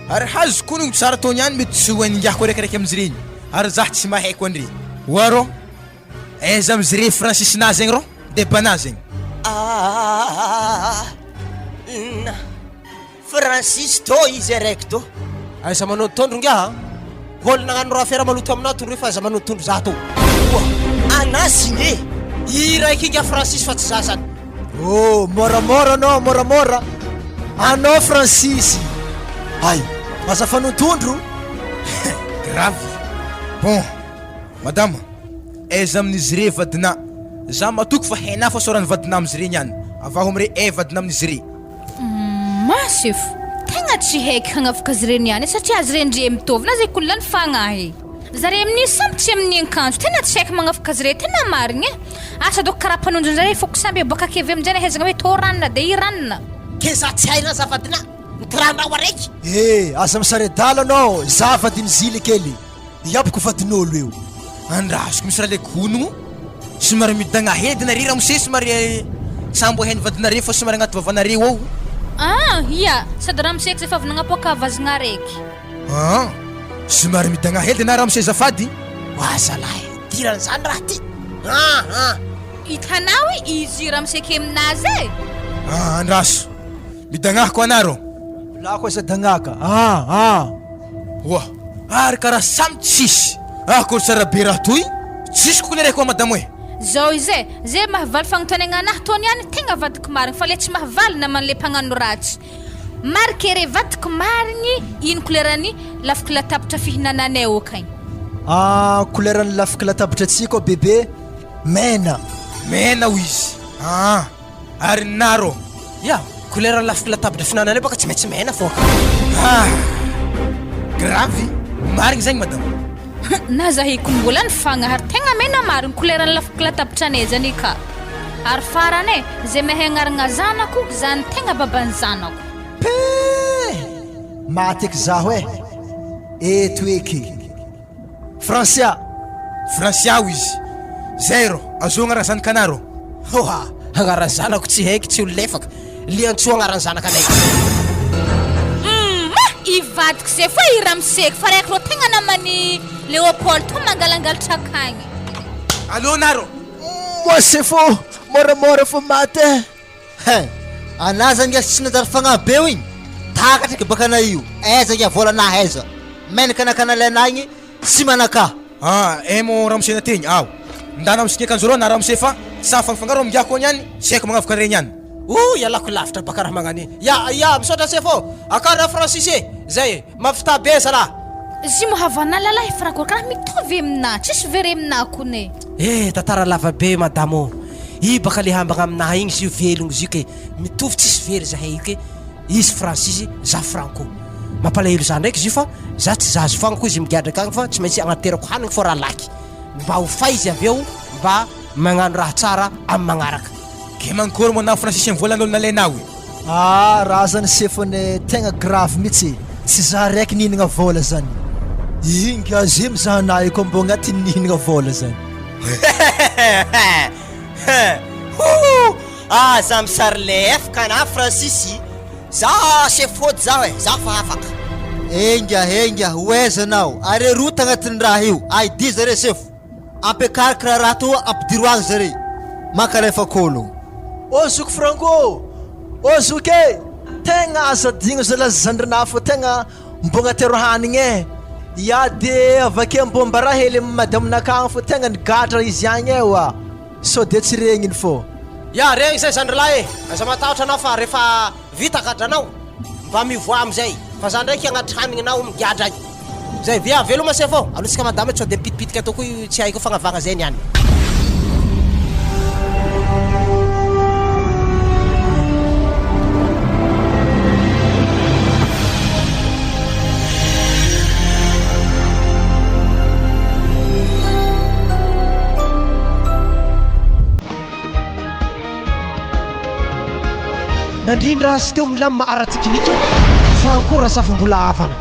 ary hazo koa no tsara ataony ihany mety tsy ho hain'ingahy koa raikiraiky amin'izy ireny ary zah tsy mahay koa andre. Oa rô, aiza amin'izy re Francis na zegny rô, debanà zegny. Ah, na. Francis tô izy araiky tô. Aiza manondrotondro ingahy a! Ol nagnano raha afera maloto aminah tondroy fa aiza manondrotondro za tô. Oa anah signé. I raiky ingahy Francis fa tsy za zany. Oh moramora anao moramora anao Francis. Hay aza fanondrotondro. Grave. Bon madama aiza amin'izy re vadinà? Za matoky fa hainà fa soran'ny vadinà amin'izy regny any. Avaho amire eh vadinà amin'izy re. Ma sefo, tegna tsy haiky hagnavaka azy ireny ihany satria azy ireny ndre mitovy na zay kolo ny fagnahy. Zare amin'io samby tsy amin'ny ankanjo, tegna tsy haiky magnavaka azy ireny, tegna marigny e. Asa dôko karaha mpanonjonjare fôko samby aboaka akevy aminjay nahaizagna hoe tô ranona de i ranona. Ke za tsy hainao azafady na ny tiranao araiky. Eh, aza misaredala anao, za vadin'i Zily kely. Iaboko vadin'olo io. Andrasoko misy raha le gonogno somary midagna hedy nare ramose somary sambo hainy vadinare fa somary agnaty vavanareo ao. Ah ia, sady ramose efa avy nagnapoaka vazigna araiky. Ah, somary midagna hedy na ramose azafady. Oa zalahy, idiran'izany raha ty. Ah ah. Hitanao izy ramose ke aminazy e. Ah, andraso. Midagnahako anareo. Lako aza dagnaka. Ah ah. Oa! Ary karaha samy tsisy akory tsara be raha toy tsisy koa le koa madamo e! Zao izy e, ze mahavaly fagnontaniagna anahy tô niany tegna vadiko marigny fa le tsy mahavaly naman'le mpagnano ratsy. Marika re vadiko marigny ino couleur-ny lafiky latabatra fihinananay okagny. Ah couleur-ny lafiky latabatra atsika ao bebe mena. Mena hoy izy ah! Ary ny naro? Ya, couleur ny lafiky latabatra fihinananay baka tsy maintsy mena fô ka. Ah! Grave! Marigny zegny madama. Na zahiko mbola ny fagnahy ary tegna mena marigny couleur ny lafiky latabatra anay zany ka. Ary farany e, zay mahay agnaragna zanako, zany tegna baban'ny zanako. Pee! Maty eky zaho e! Eto eky. Francia! Francia hoy izy. Zay rô, azoo agnarana zanakanà rô. Hoa! Agnaran'ny zanako tsy haiko tsy ho lefaka. Liantsoa agnaran'ny zanakanay. Humm! I vadiko zay foa i ramoseko fa raiky rô tegna naman'i Léopold tô mangalangalatra akagny. Allô naro. Moi sefo, moramora fo maty eh. Hein! Anah zany ngiahy tsy nanjary fagnahy be igny, takatra eky baka anah io, aiza ngiahy vôlanah aiza? Menaka anah ka nalainah igny tsy manakah. Ah, eh mo ramose nategny aho. Ndana misikina akanjo reo na ramose fa samy fangafangaro am ngiahy koa niany, tsy haiko magnavoka regny any. Ooh ialako lavitra baka raha magnano iny. Ya ya misaotra sefo ô! Akary ra Francis e! Zay e! Mahavità be zalah! Zy mo havana lalahy franco karaha mitovy aminah tsisy very aminah kone. Eh tantara lava be madama ô! I baka le hambagna aminahy igny izy io velogno izy io ke mitovy tsisy very zahay io ke izy Francis za Franco mampalahelo za ndraiky izy io fa za tsy zaza foagna koa izy migadra akagny fa tsy maintsy agnaterako hanigny fô rahalaky mba ho fay izy avy eo mba magnano raha tsara amy magnaraka. Ke mankory moa nao Francis am volan'olo nalainao e? Ah raha zany sefo ane tegna grave mitsy e, tsy za raiky nihinagna vôla zany, inga ze mizaha anah io koa mbô agnatin'ny nihinagna vôla zany. Hoo! Aza misary lefka anah Francis, za chef hôty zaho e, za fa afaka. Enga enga ho aiza anao ary aroa tagnatin'ny raha io ID zare sefo. Ampiakariko raharaha toa ampidiro agny zare mankalefa kôlogno. Ô zoky Franco ô! Ô zoky e! Tegna aza adigno zalahy zandrinah fô tegna mbô agnatero hanigny e! Ya de avake mbô ambarà hely amy madame-nakà agny fô tegna nigadra izy agny e oa! Sao de tsy regniny fô. Ya, regny zay zandrilahy e! Aza matahotra anao fa refa vita gadranao mba mivoaha amizay fa za ndraiky agnatry hanigny nao migadra agny. Zay via veloma sefo ô! Alosika madama sao dia mipitipitika atao koa io tsy haiko fagnavagna zay niany. Nandrindra azy teo amin'ny lamina ara-teknika Franco Razafimbola Havana.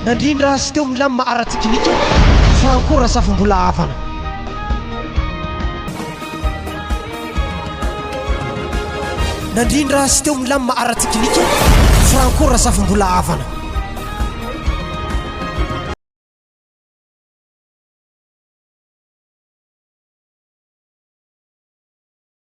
Nandrindra azy teo amin'ny lamina ara-teknika Franco Razafimbola Havana. Nandrindra azy teo amin'ny lamina ara-teknika Franco Razafimbola Havana.